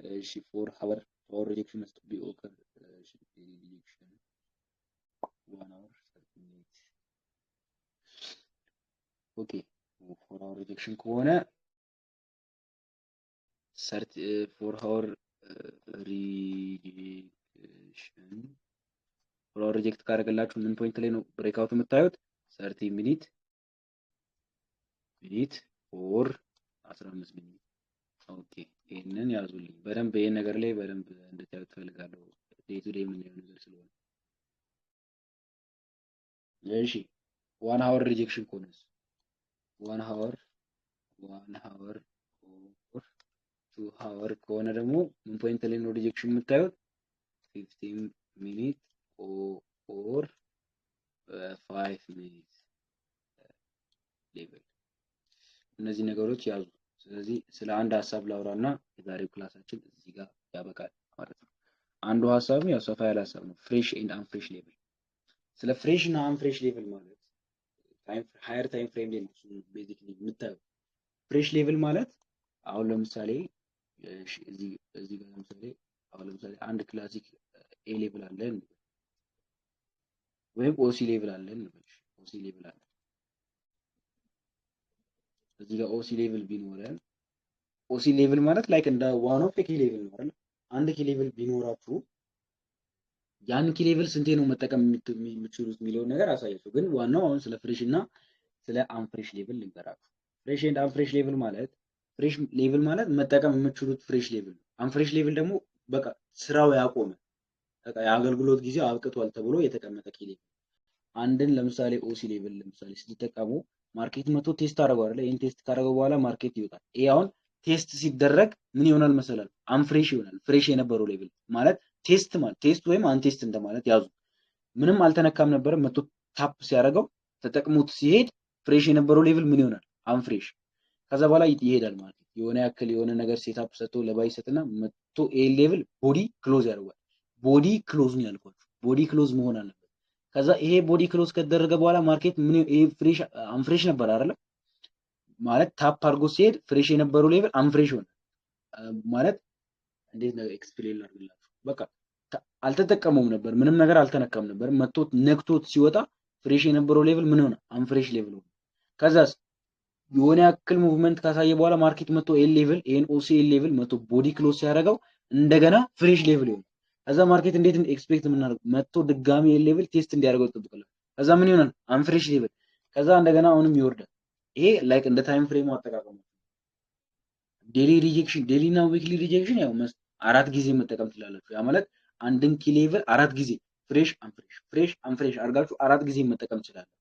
እሺ፣ 4 hour hour rejection must be occur። እሺ፣ daily rejection 1 hour 30 minute። Okay፣ 4 hour rejection ከሆነ 4 hour rejection፣ 4 hour reject ካደረገላችሁ ምን point ላይ ነው breakout የምታዩት? 30 minute or 15 minute። Okay፣ ይህንን ያዙልኝ በደንብ። ይህን ነገር ላይ በደንብ እንድታዩት እፈልጋለሁ። Day to day የምናየው ነገር ስለሆነ። እሺ፣ 1 hour rejection ከሆነስ? 1 hour, 1 hour or 2 hour ከሆነ ደግሞ ምን point ላይ ነው rejection የምታዩት? 15 minute or 5 minute level። እነዚህ ነገሮች ያዙ። ስለዚህ ስለ አንድ ሀሳብ ላውራ እና የዛሬው class ኣችን እዚህ ጋር ያበቃል ማለት ነው። አንዱ ሀሳብ ያው ሰፋ ያለ ሀሳብ ነው። Fresh and unfresh level። ስለ fresh እና unfresh level ማለት higher time frame ላይ ነው basically የምታየው። Fresh level ማለት አሁን ለምሳሌ እዚህ ጋር ለምሳሌ፣ አሁን ለምሳሌ አንድ classic A level አለ እንበል፣ ወይም OC level አለ እንበል። OC level አለ እዚህ ጋር። OC level ቢኖረን፣ OC level ማለት like እንደ one of key level ነው አይደል? አንድ key level ቢኖራችሁ ያን key level ስንቴ ነው መጠቀም የምትችሉት የሚለውን ነገር አሳያችሁ። ግን ዋናው አሁን ስለ fresh እና ስለ unfresh level ልንገራችሁ። Fresh and unfresh level ማለት፣ fresh level ማለት መጠቀም የምትችሉት fresh level ነው። Unfresh level ደግሞ በቃ ስራው ያቆመ፣ በቃ የአገልግሎት ጊዜው አብቅቷል ተብሎ የተቀመጠ key level። አንድን ለምሳሌ OC level ለምሳሌ ስትጠቀሙ market መቶ test አደረገው አይደለ? ይህን test ካደረገው በኋላ market ይወጣል። ይሄ አሁን test ሲደረግ ምን ይሆናል መሰላል? Unfresh ይሆናል። Fresh የነበረው level ማለት test ማለት test ወይም untest እንደማለት ያዙ። ምንም አልተነካም ነበረ። መቶ tap ሲያደርገው ተጠቅሞት ሲሄድ fresh የነበረው level ምን ይሆናል? Unfresh። ከዛ በኋላ ይሄዳል ማለት ነው። የሆነ ያክል የሆነ ነገር setup ሰጥቶ ለ buy ሰጥና መቶ ኤ level body close ያደርጓል። Body close ነው ያልኳችሁ። Body close መሆን አለበት። ከዛ ይሄ body close ከተደረገ በኋላ market ምን፣ ይሄ fresh unfresh ነበር አይደለ? ማለት tap አድርጎ ሲሄድ fresh የነበረው level unfresh ሆነ። ማለት እንዴት ነው explain ላድርግላችሁ? በቃ አልተጠቀመውም ነበር፣ ምንም ነገር አልተነካም ነበር። መጥቶ ነክቶት ሲወጣ fresh የነበረው level ምን ሆነ? Unfresh level ሆነ። ከዛስ የሆነ ያክል movement ካሳየ በኋላ market መጥቶ ኤ level፣ ይሄን OC level መጥቶ body close ሲያደርገው እንደገና fresh level ይሆናል። ከዛ market እንዴት expect የምናደርገው፣ መጥቶ ድጋሚ ኤ level test እንዲያደርገው ይጠብቃል። ከዛ ምን ይሆናል? Unfresh level። ከዛ እንደገና አሁንም ይወርዳል። ይሄ like እንደ time frame ኡ አጠቃቀሙ። Daily rejection፣ daily እና weekly rejection ያው አራት ጊዜ መጠቀም ትችላላችሁ። ያ ማለት አንድን key level አራት ጊዜ fresh፣ unfresh፣ fresh፣ unfresh አድርጋችሁ አራት ጊዜ መጠቀም ትችላላችሁ።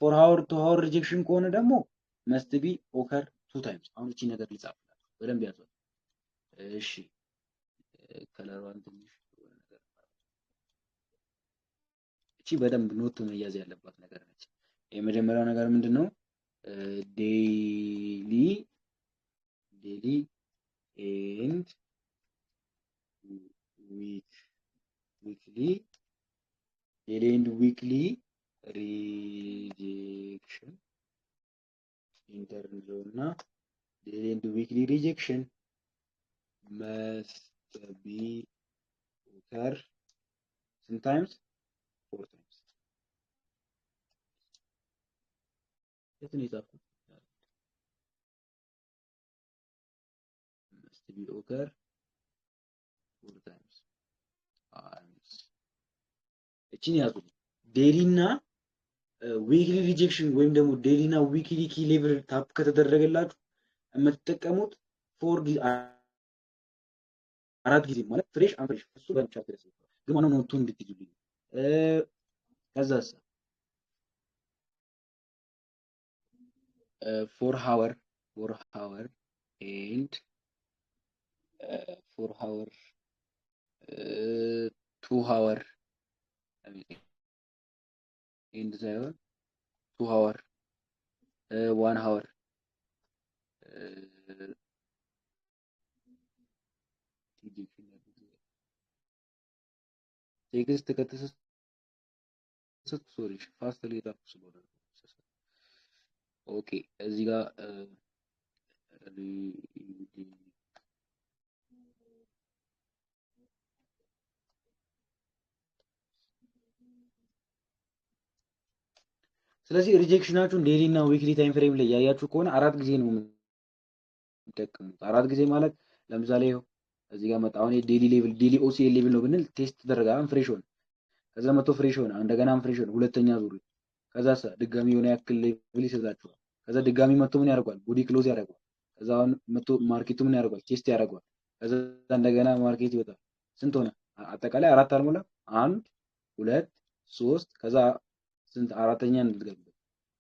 4 hour, 2 hour rejection ከሆነ ደግሞ must be occur two times። አሁን እቺ ነገር ልጻፍላችሁ፣ በደንብ ያዟት። እሺ፣ color ዋን ትንሽ የሆነ ነገር፣ እቺ በደንብ note መያዝ ያለባት ነገር ነች። የመጀመሪያው ነገር ምንድን ነው? Daily and weekly Daily and weekly rejection enter እንለውና daily and weekly rejection must be occur sometimes 4 times። የት ነው የጻፍኩት? Must be occur 4 times። እቺን ያዙ። Daily እና weekly rejection ወይም ደግሞ daily እና weekly key level tap ከተደረገላችሁ የምትጠቀሙት 4 አራት ጊዜ ማለት fresh unfresh እሱ በ chart ላይ ግን ዋናው note ኡን እንድትይዙልኝ። ከዛስ 4 hour 4 hour and 4 hour 2 hour and ሳይሆን 2 hour 1 hour text ከተሰጠ sorry fast ላይ የጻፍኩ ስለሆነ okay እዚህ ጋር ስለዚህ rejection ኣችሁን daily እና weekly time frame ላይ ያያችሁ ከሆነ 4 ጊዜ ነው የምትጠቀሙት። 4 ጊዜ ማለት ለምሳሌ እዚህ ጋር መጣ። አሁን daily level daily OCL level ነው ብንል test ተደረገ፣ fresh ሆነ። ከዛ መጥቶ fresh ሆነ፣ እንደገና fresh ሆነ፣ ሁለተኛ ዙር። ከዛ ድጋሚ የሆነ ያክል level ይሰጣችኋል። ከዛ ድጋሚ መጥቶ ምን ያደርገዋል? Body close ያደርገዋል። ከዛ አሁን መጥቶ market ኡ ምን ያደርገዋል? Test ያደርገዋል። ከዛ እንደገና market ይወጣል። ስንት ሆነ? አጠቃላይ 4 አልሞላ? 1 2 3 ከዛ ስንት አራተኛ እንድትገቡበት።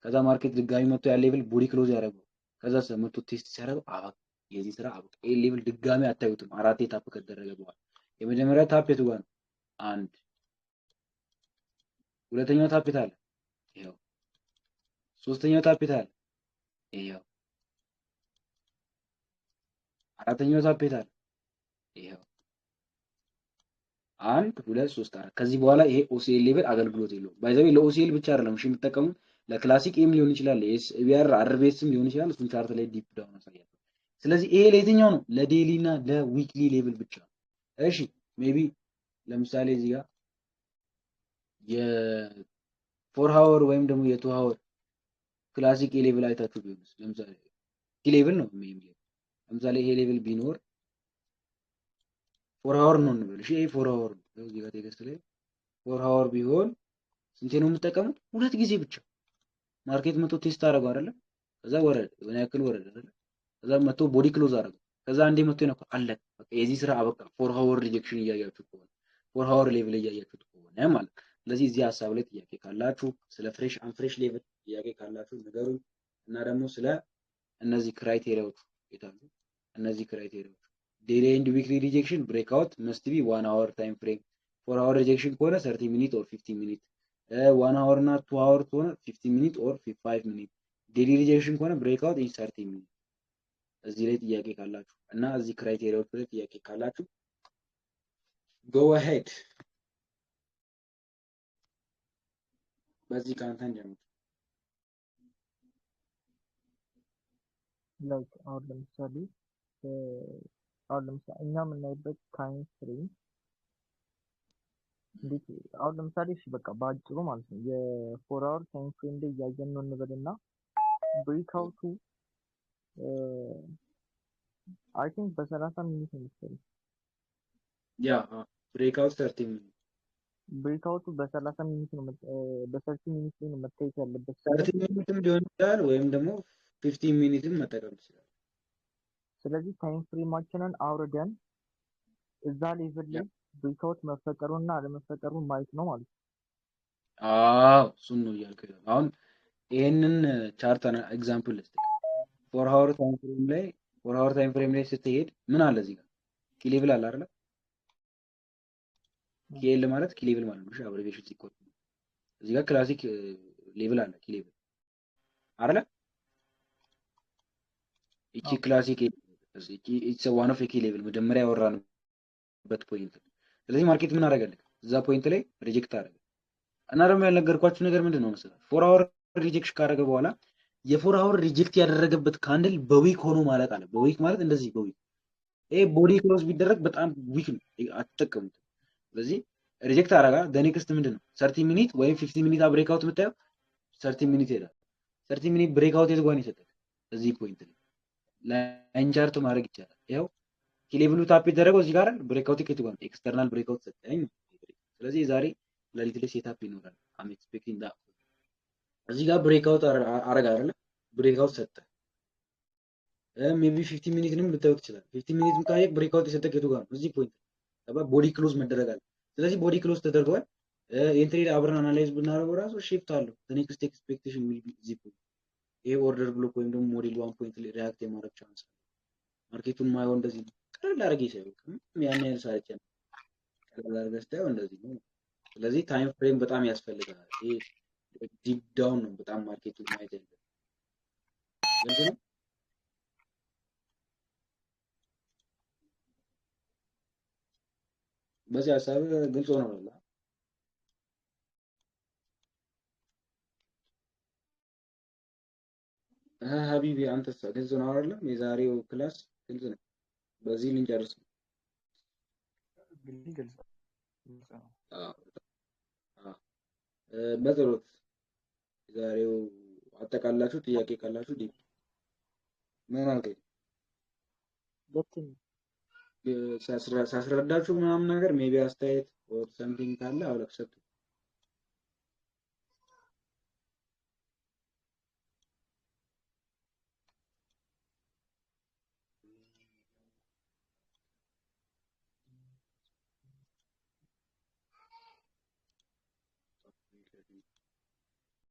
ከዛ market ድጋሚ መጥቶ ያ level body close ያደርገዋል። ከዛ መጥቶ test ሲያደርገው አበቃ፣ የዚህ ስራ አበቃ። ይሄ level ድጋሚ አታዩትም። 4 tap ከተደረገ በኋላ የመጀመሪያው tap የቱ ጋር ነው? 1 ሁለተኛው tap የት አለ? ይሄው። ሶስተኛው tap የት አለ? ይሄው። አራተኛው tap የት አለ? ይሄው። 1 2 3 4። ከዚህ በኋላ ይሄ OCL level አገልግሎት የለውም። By the way ለ OCL ብቻ አይደለም እሺ የምትጠቀሙት፣ ለ classic M ሊሆን ይችላል፣ ለ SBR RBS ም ሊሆን ይችላል። እሱን chart ላይ deep down አሳያለሁ። ስለዚህ ይሄ ለየትኛው ነው? ለ daily እና ለ weekly level ብቻ ነው። እሺ maybe ለምሳሌ እዚህ ጋር የ4 hour ወይም ደግሞ የ2 hour classic A level አይታችሁ ቢሆንስ? ለምሳሌ key level ነው የሚለው። ለምሳሌ ይሄ level ቢኖር 4 hour ነው እንበል። እሺ ይሄ 4 hour ነው። እዚህ ጋር text ላይ 4 hour ቢሆን ስንቴ ነው የምትጠቀሙት? 2 ጊዜ ብቻ። Market መቶ test አደረገው አይደለ? ከዛ ወረደ፣ የሆነ ያክል ወረደ አይደለ? ከዛ መቶ body close አደረገው። ከዛ አንዴ መቶ ይነካው፣ አለቀ። በቃ የዚህ ስራ አበቃ። 4 hour rejection እያያችሁ ከሆነ 4 hour level እያያችሁት ከሆነ ማለት። ስለዚህ እዚህ ሐሳብ ላይ ጥያቄ ካላችሁ ስለ fresh unfresh level ጥያቄ ካላችሁ ንገሩኝ። እና ደግሞ ስለ እነዚህ criteria ዎቹ የታሉ? እነዚህ criteria ዎቹ daily and weekly rejection breakout must be 1 hour time frame፣ 4 hour rejection ከሆነ 30 minute or 15 minute፣ 1 hour እና 2 hour ከሆነ 15 minute or 5 minute፣ daily rejection ከሆነ breakout in 30 minute። እዚህ ላይ ጥያቄ ካላችሁ እና እዚህ criteria ዎቹ ላይ ጥያቄ ካላችሁ go ahead። በዚህ ካንተን ጀምር። Like አሁን ለምሳሌ እኛ የምናይበት time frame እንዴት አሁን ለምሳሌ እሺ በቃ በአጭሩ ማለት ነው የ4 hour time frame ላይ እያየን ነው እንበልና breakout ኡ I think በ30 minute ነው መሰለኝ። Yeah breakout 30 minute Breakout ኡ በ30 minute ነው በ30 minute ላይ ነው መታየት ያለበት። 30 minute ም ሊሆን ይችላል ወይም ደግሞ 15 minute ም መጠቀም ትችላለህ። ስለዚህ time frame ኣችንን አውርደን እዛ level ላይ breakout መፈጠሩንና አለመፈጠሩን ማየት ነው ማለት ነው። አዎ እሱን ነው እያልኩህ ያለው። አሁን ይሄንን chart example ልስጥህ። 4 hour time frame ላይ 4 hour time frame ላይ ስትሄድ ምን አለ እዚህ ጋር key level አለ አይደለ? KL ማለት key level ማለት ነው። እሺ abbreviation ሲቆጥ እዚህ ጋር classic level አለ key level አይደለ? እቺ classic እቺ it's one of key level መጀመሪያ ያወራንበት point። ስለዚህ market ምን አደረገልህ? እዛ point ላይ reject አደረገ። እና ደግሞ ያልነገርኳችሁ ነገር ምንድን ነው መሰለህ? 4 hour rejection ካደረገ በኋላ የ 4 hour reject ያደረገበት candle በ wick ሆኖ ማለቅ አለ። በ wick ማለት እንደዚህ በ wick፣ ይሄ body close ቢደረግ በጣም weak ነው፣ አትጠቀሙት። ስለዚህ reject አረጋ፣ next ምንድን ነው? 30 minute ወይም 15 minute breakout የምታየው 30 minute ይሄዳል። 30 minute breakout የት ጓን ይሰጣል? እዚህ point ላይ line chart ማድረግ ይቻላል። ይኸው key level ኡ tap የተደረገው እዚህ ጋር breakout ከየት ጋር external breakout ሰጠኝ። ስለዚህ ዛሬ ሌሊት ላይ setup ይኖራል። I'm expecting that እዚህ ጋር breakout አረጋ አይደለ? Breakout ሰጠ። Maybe 15 minute ንም ልታዩት ይችላል። 15 minute ም ካየህ breakout የሰጠ ከየቱ ጋር ነው? እዚህ point ገባ። Body close መደረግ አለ። ስለዚህ body close ተደርገዋል። ይህን trade አብረን analyze ብናደርገው ራሱ shift አለው። Next expectation will be እዚህ point፣ ይሄ order block ወይም ደግሞ model one point ላይ react የማድረግ chance አለ። Market ኡን ማየው እንደዚህ ነው። ቀለል አድርጌ ሳይሆን ያን ያህል ሳልጨን ቀለል አድርገህ ስታየው እንደዚህ ነው። ስለዚህ time frame በጣም ያስፈልጋል። ይሄ deep down ነው በጣም market ኡን ማየት ያለብን። ግልጽ ነው። በዚህ ሀሳብ ግልጽ ሆኖ ሀቢቢ አንተሳ ግልጽ ነው አይደለም? የዛሬው class ግልጽ ነው። በዚህ ልንጨርስ ነው። ግልጽ ነው። አዎ። በጸሎት የዛሬው አጠቃላችሁ ጥያቄ ካላችሁ ዲፕ ምን አልከኝ? ሁለቱም ሳስረዳችሁ ምናምን ነገር maybe አስተያየት or something ካለ I'll accept።